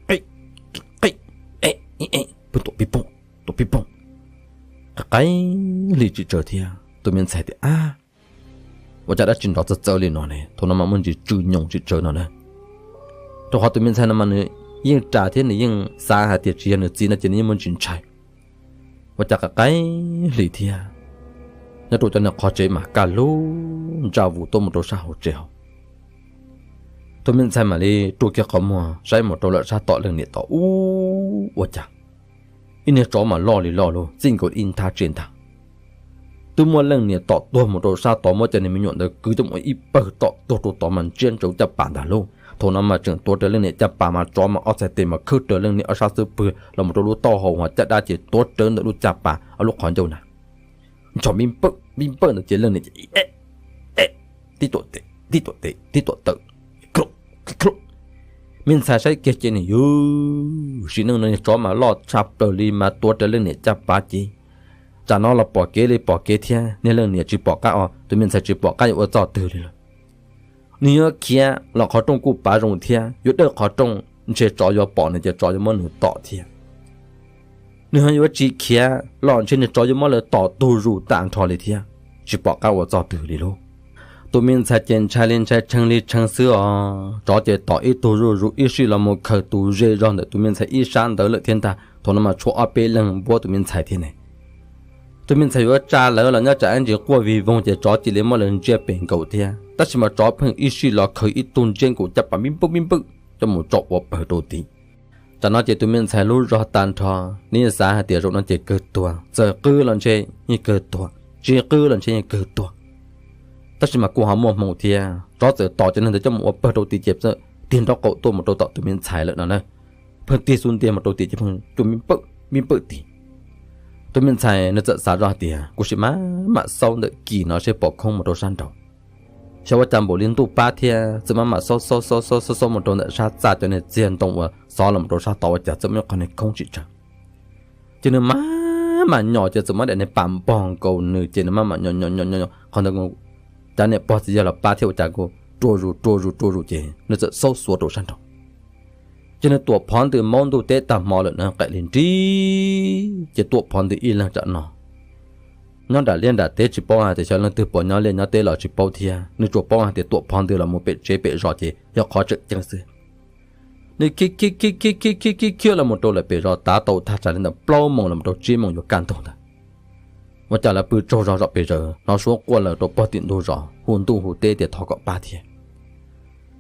qi, qi, pib tuam pib pooj, tuam pib pooj, qab qaib hli tsis tsawv thiab. Tus me ntxhais tias, ab, ua cas dab tsi nrov txawv txawv li no ne? Thaum no mas muaj ntsis tsw nyoos tsis tsawv no na. Rau qhov tus me ntxhais no mas nws yeej ras thiab nws yeej xav hais tias tsis yog nws txiv no ces nws yeej muaj ntsis ntshai. Ua cas qab qaib hli thiab, nyob rau cov niag qhov tsev mas kaj lug ntsaj vus tuaj mus rau sab hauv tsev hauv. Tus me ntxhais mam li rua kiag qhov muag saib mus rau lawm sab tom leej niam tod ub, ua cas ib niag tsov mas loj li loj lug txij nkaus ib nthab tse ntag. Twb muab leej niam tom tuag mus rau sab tod, muab cov niag me nyuam ntawd kwv coj mus ib pawg tom tuag rau tod mas ntsiab ntsaws caj pas ntag lauj. Thaum no mas tseem tuav rawv leej niam caj pas mas tsov mas ob txhais tes mas khawb rawv leej niam ob sab xub pwg los mus rau lub taub hau, ho caj dab ces tuav rawv ntawm lub caj pas ob lub qhov ncauj na. Nchos vij npawj vij npawj ntawd ces leej niam ces tib tuam tes tib tuam tes tib tuam taw, me ntxhais saib kiag ces nws yus sim neej no niag tsov mas loj tshaj plaws li mas tuav rawv leej niam caj pas ces tsam no los pom kev li pom kev thiab, niag leej niam tsis pom qab os, tus me ntxhais tsis pom qab yuav ua txoj twg li lawm. Nws yuav khiav los qhov rooj kuj pav zoo thiab, yuav dawj qhov rooj ntshe tsov yuav pom nws ces tsov yuav muab nws tom thiab. Nws ho yuav tsis khiav los ntshe niag tsov yuav muab lawv tom tug zus tag nrho li thiab, tsis pom qab ua txoj twg li lauj. Tus me ntxhais ces ntshai li ntshai tshee li tshee xwb os, tsov ces tom ib tug zuj zus ib sij los mus khaws tus ze zog ntawm tus me ntxhais ib sab ntawd lawm thiab ntag. Thaum no mas tshuav ob peb leeg npuab tus me ntxhais thiab ne. Tus me ntxhais yuav tsa lawv los nyob tsam ib ntsis quaj vig voog ces tsov cia li muab lawv ntsiab pes nkaus thiab, tab sis mas tsov pheej ib sij los khaws ib tug ntsiab nkaus caj pas vij npawj vij npawj coj mus tso ua pawg rau tid. Tsam no ces tus me ntxhais lub zog tag nrho, nws yeej xav hais tias zaum no ces kawg tuag, txawm qw los ntshe yeej kawg tuag, tsis qw los ntshe yeej kawg tuag. Tab sis mas kuj ho muaj hmoo thiab, tsov txawm tom cov neeg ntawd coj mus ua pawg rau tim ces txawm tig nraub qaum tuaj mus rau tom tus me ntxhais lawm no na. Pheej tig xub ntiag mus rau tim ces pheej cuag me pawj me pawj tim. Tus me ntxhais nws txawm xav zoj hais tias kuv sim maj mam xaub ntawm kis no seb pom khoob mus rau sab nraud. Xyov ua cas npaum li ntuj pab thiab txawm maj mam xaub xaub xaub xaub xaub mus rau ntawm sab txaj cov niag txiag ntoo uas xov los rau sab tod ua cas txawm muaj qhov niag khoob tsis tsawg. Ces nws maj mam nyom ces txawm muab daim niag pam npog nkaus nws ces nws maj mam nyom nyom nyom nyom qhov ntawd, cav niam pog txiv yawg los pab thiab ua cas kuj rua zus rua zus rua zus ces nws txawm xaub xuav rau sab nraud. Ces nws tuam phov ntws maub ntuj teb tag hmo lawm na, qaim li nrib ces tuam phov ntws ib leeg tsam no. Nyob nram liaj nram teb tsis paub hais tias xyov leej twg puas nyob liaj nyob teb los tsis paub thiab, nws tsuas paub hais tias tuam phov ntws los mus pem tsev pem zos ces yog qhov tseem ceeb xwb. Nws khiav khiav khiav khiav khiav khiav khiav los mus rau lawm pem zos tav tau thaj tsam li ntawm plaub moos los rau tsib moos yuav kaj ntug ntawd. Ua cas lawv pw tsaug zog zom pes zaws hnov suab quaj lawm rau pog tim ntug zos hu ntuj hu teb tias thov kom pab thiab.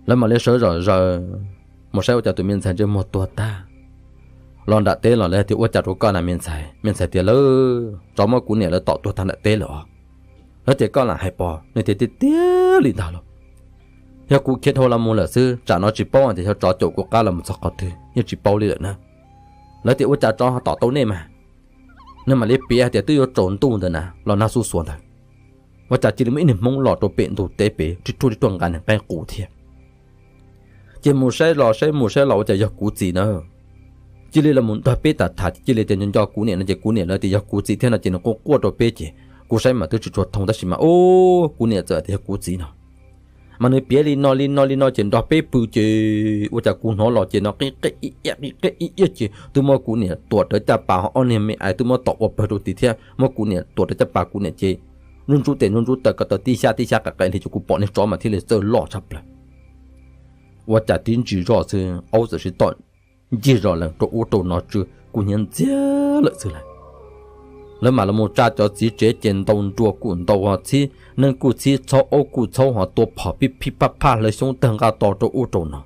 Lawv mam li sawv zom zaws mus saib ua cas tus me ntxhais ntsej muag tuag tag. Los nram teb los lawv tias ua cas rau koj na me ntxhais? Me ntxhais tias lawv tsov muab kuv niam lawv tom tuag tag nram teb lawm os. Lawv tias koj lam hais pom nws tias tiag tiag li ntag los. Yog kuv khiav dhau los mus lawm xwb, tsam no tsis paub tias xyov tsov caum kuv qab los mus txog qhov twg yeej tsis paub li lawm na. Lawv tias ua cas tsov ho tom tau nej mas? Nws mam li piav hais tias twb yuav tsaus ntuj ntawd na los nag xuj xuav ntawd, ua cas cia li muaj ib niag hmoob los rau pem ntug teb pem ri ruaj ri ruaj nqa niag qaib qus thiab. Ces mus saib los saib mus saib los ua cas yog kuv txiv na. Cia li los mus nrog peb tham tham cia li tias nco nco kuv niam no ces kuv niam lawv tias yog kuv txiv thiab no ces nws quaj quaj rau peb ces kuv saib mas twb tsis tshua thoob tab sis mas ub kuv niam txawm tias yog kuv txiv no. Mas nws piav li no li no li no ces nrog peb pw ces ua cas kuv hnov los ces no qib qeb ib iab qib qeb ib iab ces twb muab kuv niam tuam rawv caj pas ho ob niag me ais twb muab tom ua pawg rau tim thiab muab kuv niam tuam rawv caj pas kuv niam ces ntsuj ntsuj tes ntsuj ntsuj taw ko taw tib xyab tib xyab qees qees li ces kuv pom niag tsov mas thiaj li txawj loj tshaj plaws. Ua cas tib ntsis zoj xwb aub txawm sib tom ncig zos lees rau ub rau no tsw kuj hnyiab ntxiag lawm xwb lawm. Lawv mam los mus tsa cov txiv tsev ces ntaus nruas kuj ntaus ho txhib neeg kuj txhib txhaub aub kuj txhaub ho tua phom pib phib phaj phaj hlawv xyoob tawg nqaj to rau ub rau no.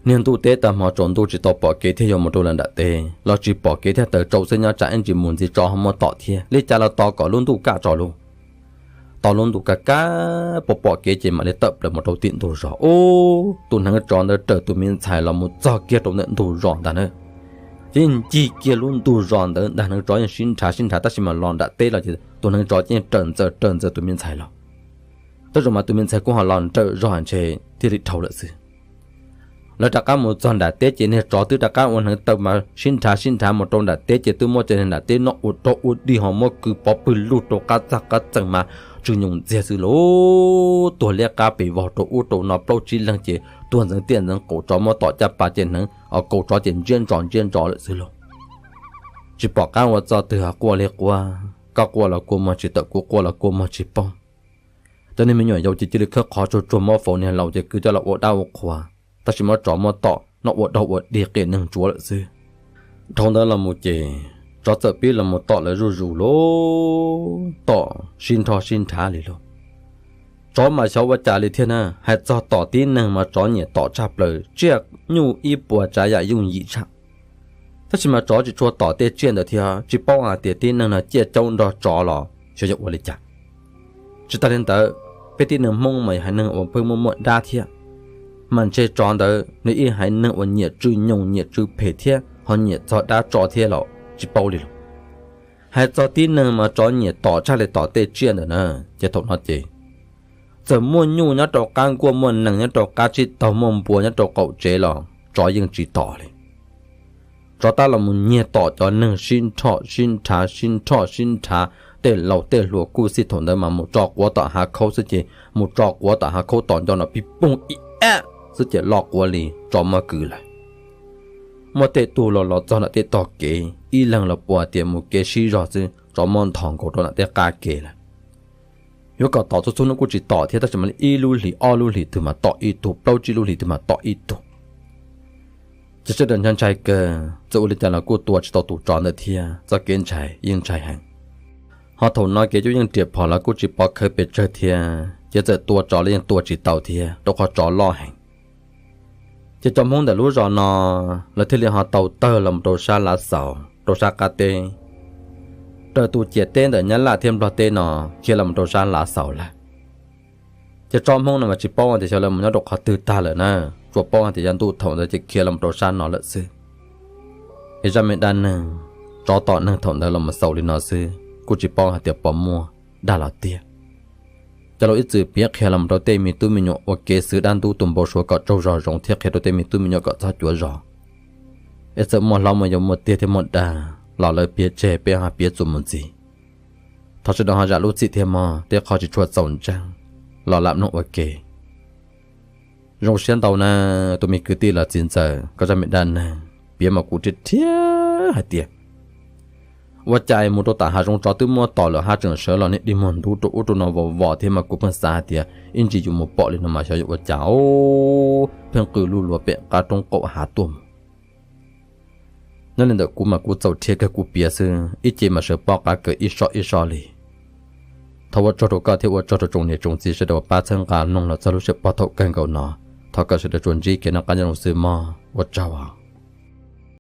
Niag ntuj teb tag hmo tsaus ntuj tsis tau pom kev thiab yuav mus rau lawv nram teb los tsis pom kev thiab taws tsau xwb nyob tsam ib ntsis mus ntxiv tsov ho muab tom thiab li cas los tos kom lub ntuj kaj tso lub. Tos lub ntuj kaj kaj pom pom kev ces mam li tawm plaws mus rau tim ntug zos ub. Tus hneev tsov ntawd raws tus me ntxhais los mus txog kiag rau ntawm ntug zos ntag na. Ces ncig kiag lub ntug zos ntawd ntag hneev tsov yeej sib nrhav sib nrhav tab sis mas los nram teb los ces tus hneev tsov yeej raws ntxaws raws ntxaws tus me ntxhais los. Tej zaum mas tus me ntxhais kuj ho los nrawm zog ntshe thiaj li dhau lawm xwb. Lawv rov qab mus txog nram teb ces niag tsov twb rov qab ua hneev taw mas sib nrhav sib nrhav mus rau nram teb ces twb muab cov niag nram teb no ua rog ua dig ho muab kwv pov pwg lug rau qab txag qab txeeg mas tsw nyoos ntxiag xwb lauj. Tuag liab qab pes vog rau ub rau no plaub tsib leeg ces tuag ntxeev tiaj ntxeev qaum tsov muab tom caj pas ces hneev kaus tsov ces ntsiab ntsos ntsiab ntsos lawm xwb lauj. Tsis pom qab ua txoj twg quaj li quaj, koj quaj los kua muag tsis tawm kuv quaj los kua muag tsis poob. Cov niag me nyuam yaus ces cia li khawb qhov tsuag tsuag muab faus niag laus ces kwv coj los ua dab ua qhua, tab sis muab tsov muab tom no ua dog ua dig qias neeg ntsuav lawm xwb. Dhau ntawd los mus ces tsov txawm pib los mus tom lawv zuj zus lauj, tom sib nrho sib nrhav li lauj. Tsov mas xyov ua cas li thiab na, hais txog tom tib neeg mas tsov nyiam tom tshaj plaws, tsiaj nyuj ib puas tsav yam yooj yim tshaj. Tab sis mas tsov tsis tshua tom tej tsiaj ntawd thiab, tsis paub hais tias tib neeg no ciaj caub nrog tsov los xyov yog ua li cas. Tsis tas li ntawd, peb tib neeg Hmoob mas yog haiv neeg uas pheej muaj muaj dab thiab, mas ntshe tsov ntawd nws ib haiv neeg uas nyiam tsw nyoos nyiam tsw phem thiab ho nyiam txog dab tso thiab los tsis paub li lauj. Hais txog tib neeg mas tsov nyiam tom tshaj li tom tej tsiaj ntawd na, ces thaum no ces txawm muaj nyuj nyob rau qab nkuaj, muaj nees nyob rau qab tsib taug, muaj npua nyob rau qaum tsev los tsov yeej tsis tom li. Tsov tab los mus nyiag tom cov neeg sib nrho sib nrhav sib nrho sib nrhav, tej laus tej hluas kuj xij thaum ntawd mas mus tso quav tom hav khaub xwb ces mus tso quav tom hav khaub tom nco no pib poog ib ab xwb ces loj quav li tsov muab kwv lawm. Muaj tej tug los los txog nram tej tog kev, ib leeg los puas tias mus kev sib zog xwb tsov muab nthos nkaus rau nram tej qab kev lawm. Yuav kom tom txhua txhua hnub kuj tsis tom thiab, tab sis mas ib lub hlis ob lub hlis twg mas tom ib tug, plaub tsib lub hlis twg mas tom ib tug. Ces sawv daws ntshai ntshai kawg, txawm ua li cas los kuj tua tsis tau tus tsov ntawd thiab, txoj kev ntshai yeej ntshai heev. Ho thaum no kev cua yeej riam phom los kuj tsis pov khawv pes tsawg thiab, ces txawm tua tsov los yeej tua tsis tau thiab rau qhov tsov loj heev. Ces cov Hmoob ntawm lub zos no lawv thiaj li ho tau tawg los rau sab Lav Xaus rau sab qab teb, raws tus ciam teb ntawm Nyab Laj thiab Nplog teb no khiav los rau sab Lav Xaus lawm. Ces tsob hmoob no mas tsis paub hais tias xyov lawv mus nyob rau qhov twg tag lawm na, tsuas paub hais tias yog ntuj thaum ntawd ces khiav los rau sab no lawm xwb. Es zaj me dab neeg tsob tom neeg thaum ntawd los mus xaus li no xwb, kuj tsis paub hais tias puas muaj dag los tiag. Cov laus ib txwm piav qhia los rau tej me tub me nyuam ua kev xwv dab ntub tus npau suav kom tsaug zog zoo thiab qhia rau tej me tub me nyuam kom txhob cuav zog. Es txawm muaj hlob muaj yau muaj tiag thiab muaj dag los lawv piav tseg peb ho piav txuas mus ntxiv. Thov sawv daws ho zam lub txim thiab mog, tej qhov tsis tshua txaus ntseeg los lam mloog ua ke. Zoo siab ntau na, tus me kwv tij los txiv ntxawm, koj zaj me dab neeg piav mas kuv thiaj thiab hais tias ua cas mus rau tom hav zoov tsov twb muab tom lawm hab tseem sawv los niaj dig muag ntub rau ub rau no vos vos thiab mas kuv pheej xav hais tias ib ntsis yus mus pom li no mas xyov yuav ua cas os, pheej qw luj luav pem qab roob qaum hav tuaj mus. Nyob li ntawm kuv mas kuv txaus thiab kawg kuv piav xwb, ib ce mas sawv pob qab kawg ib so ib so li. Thov ua tsaug rau koj thiab ua tsaug rau tsoom niam tsoom txiv sawv daws uas pab txhawb nqa mloog los txog lub sij hawm pog thaum kawg nkaus no. Thov kom sawv daws tsuas ntsib kev noj qab nyob zoo xwb mog, ua tsaug.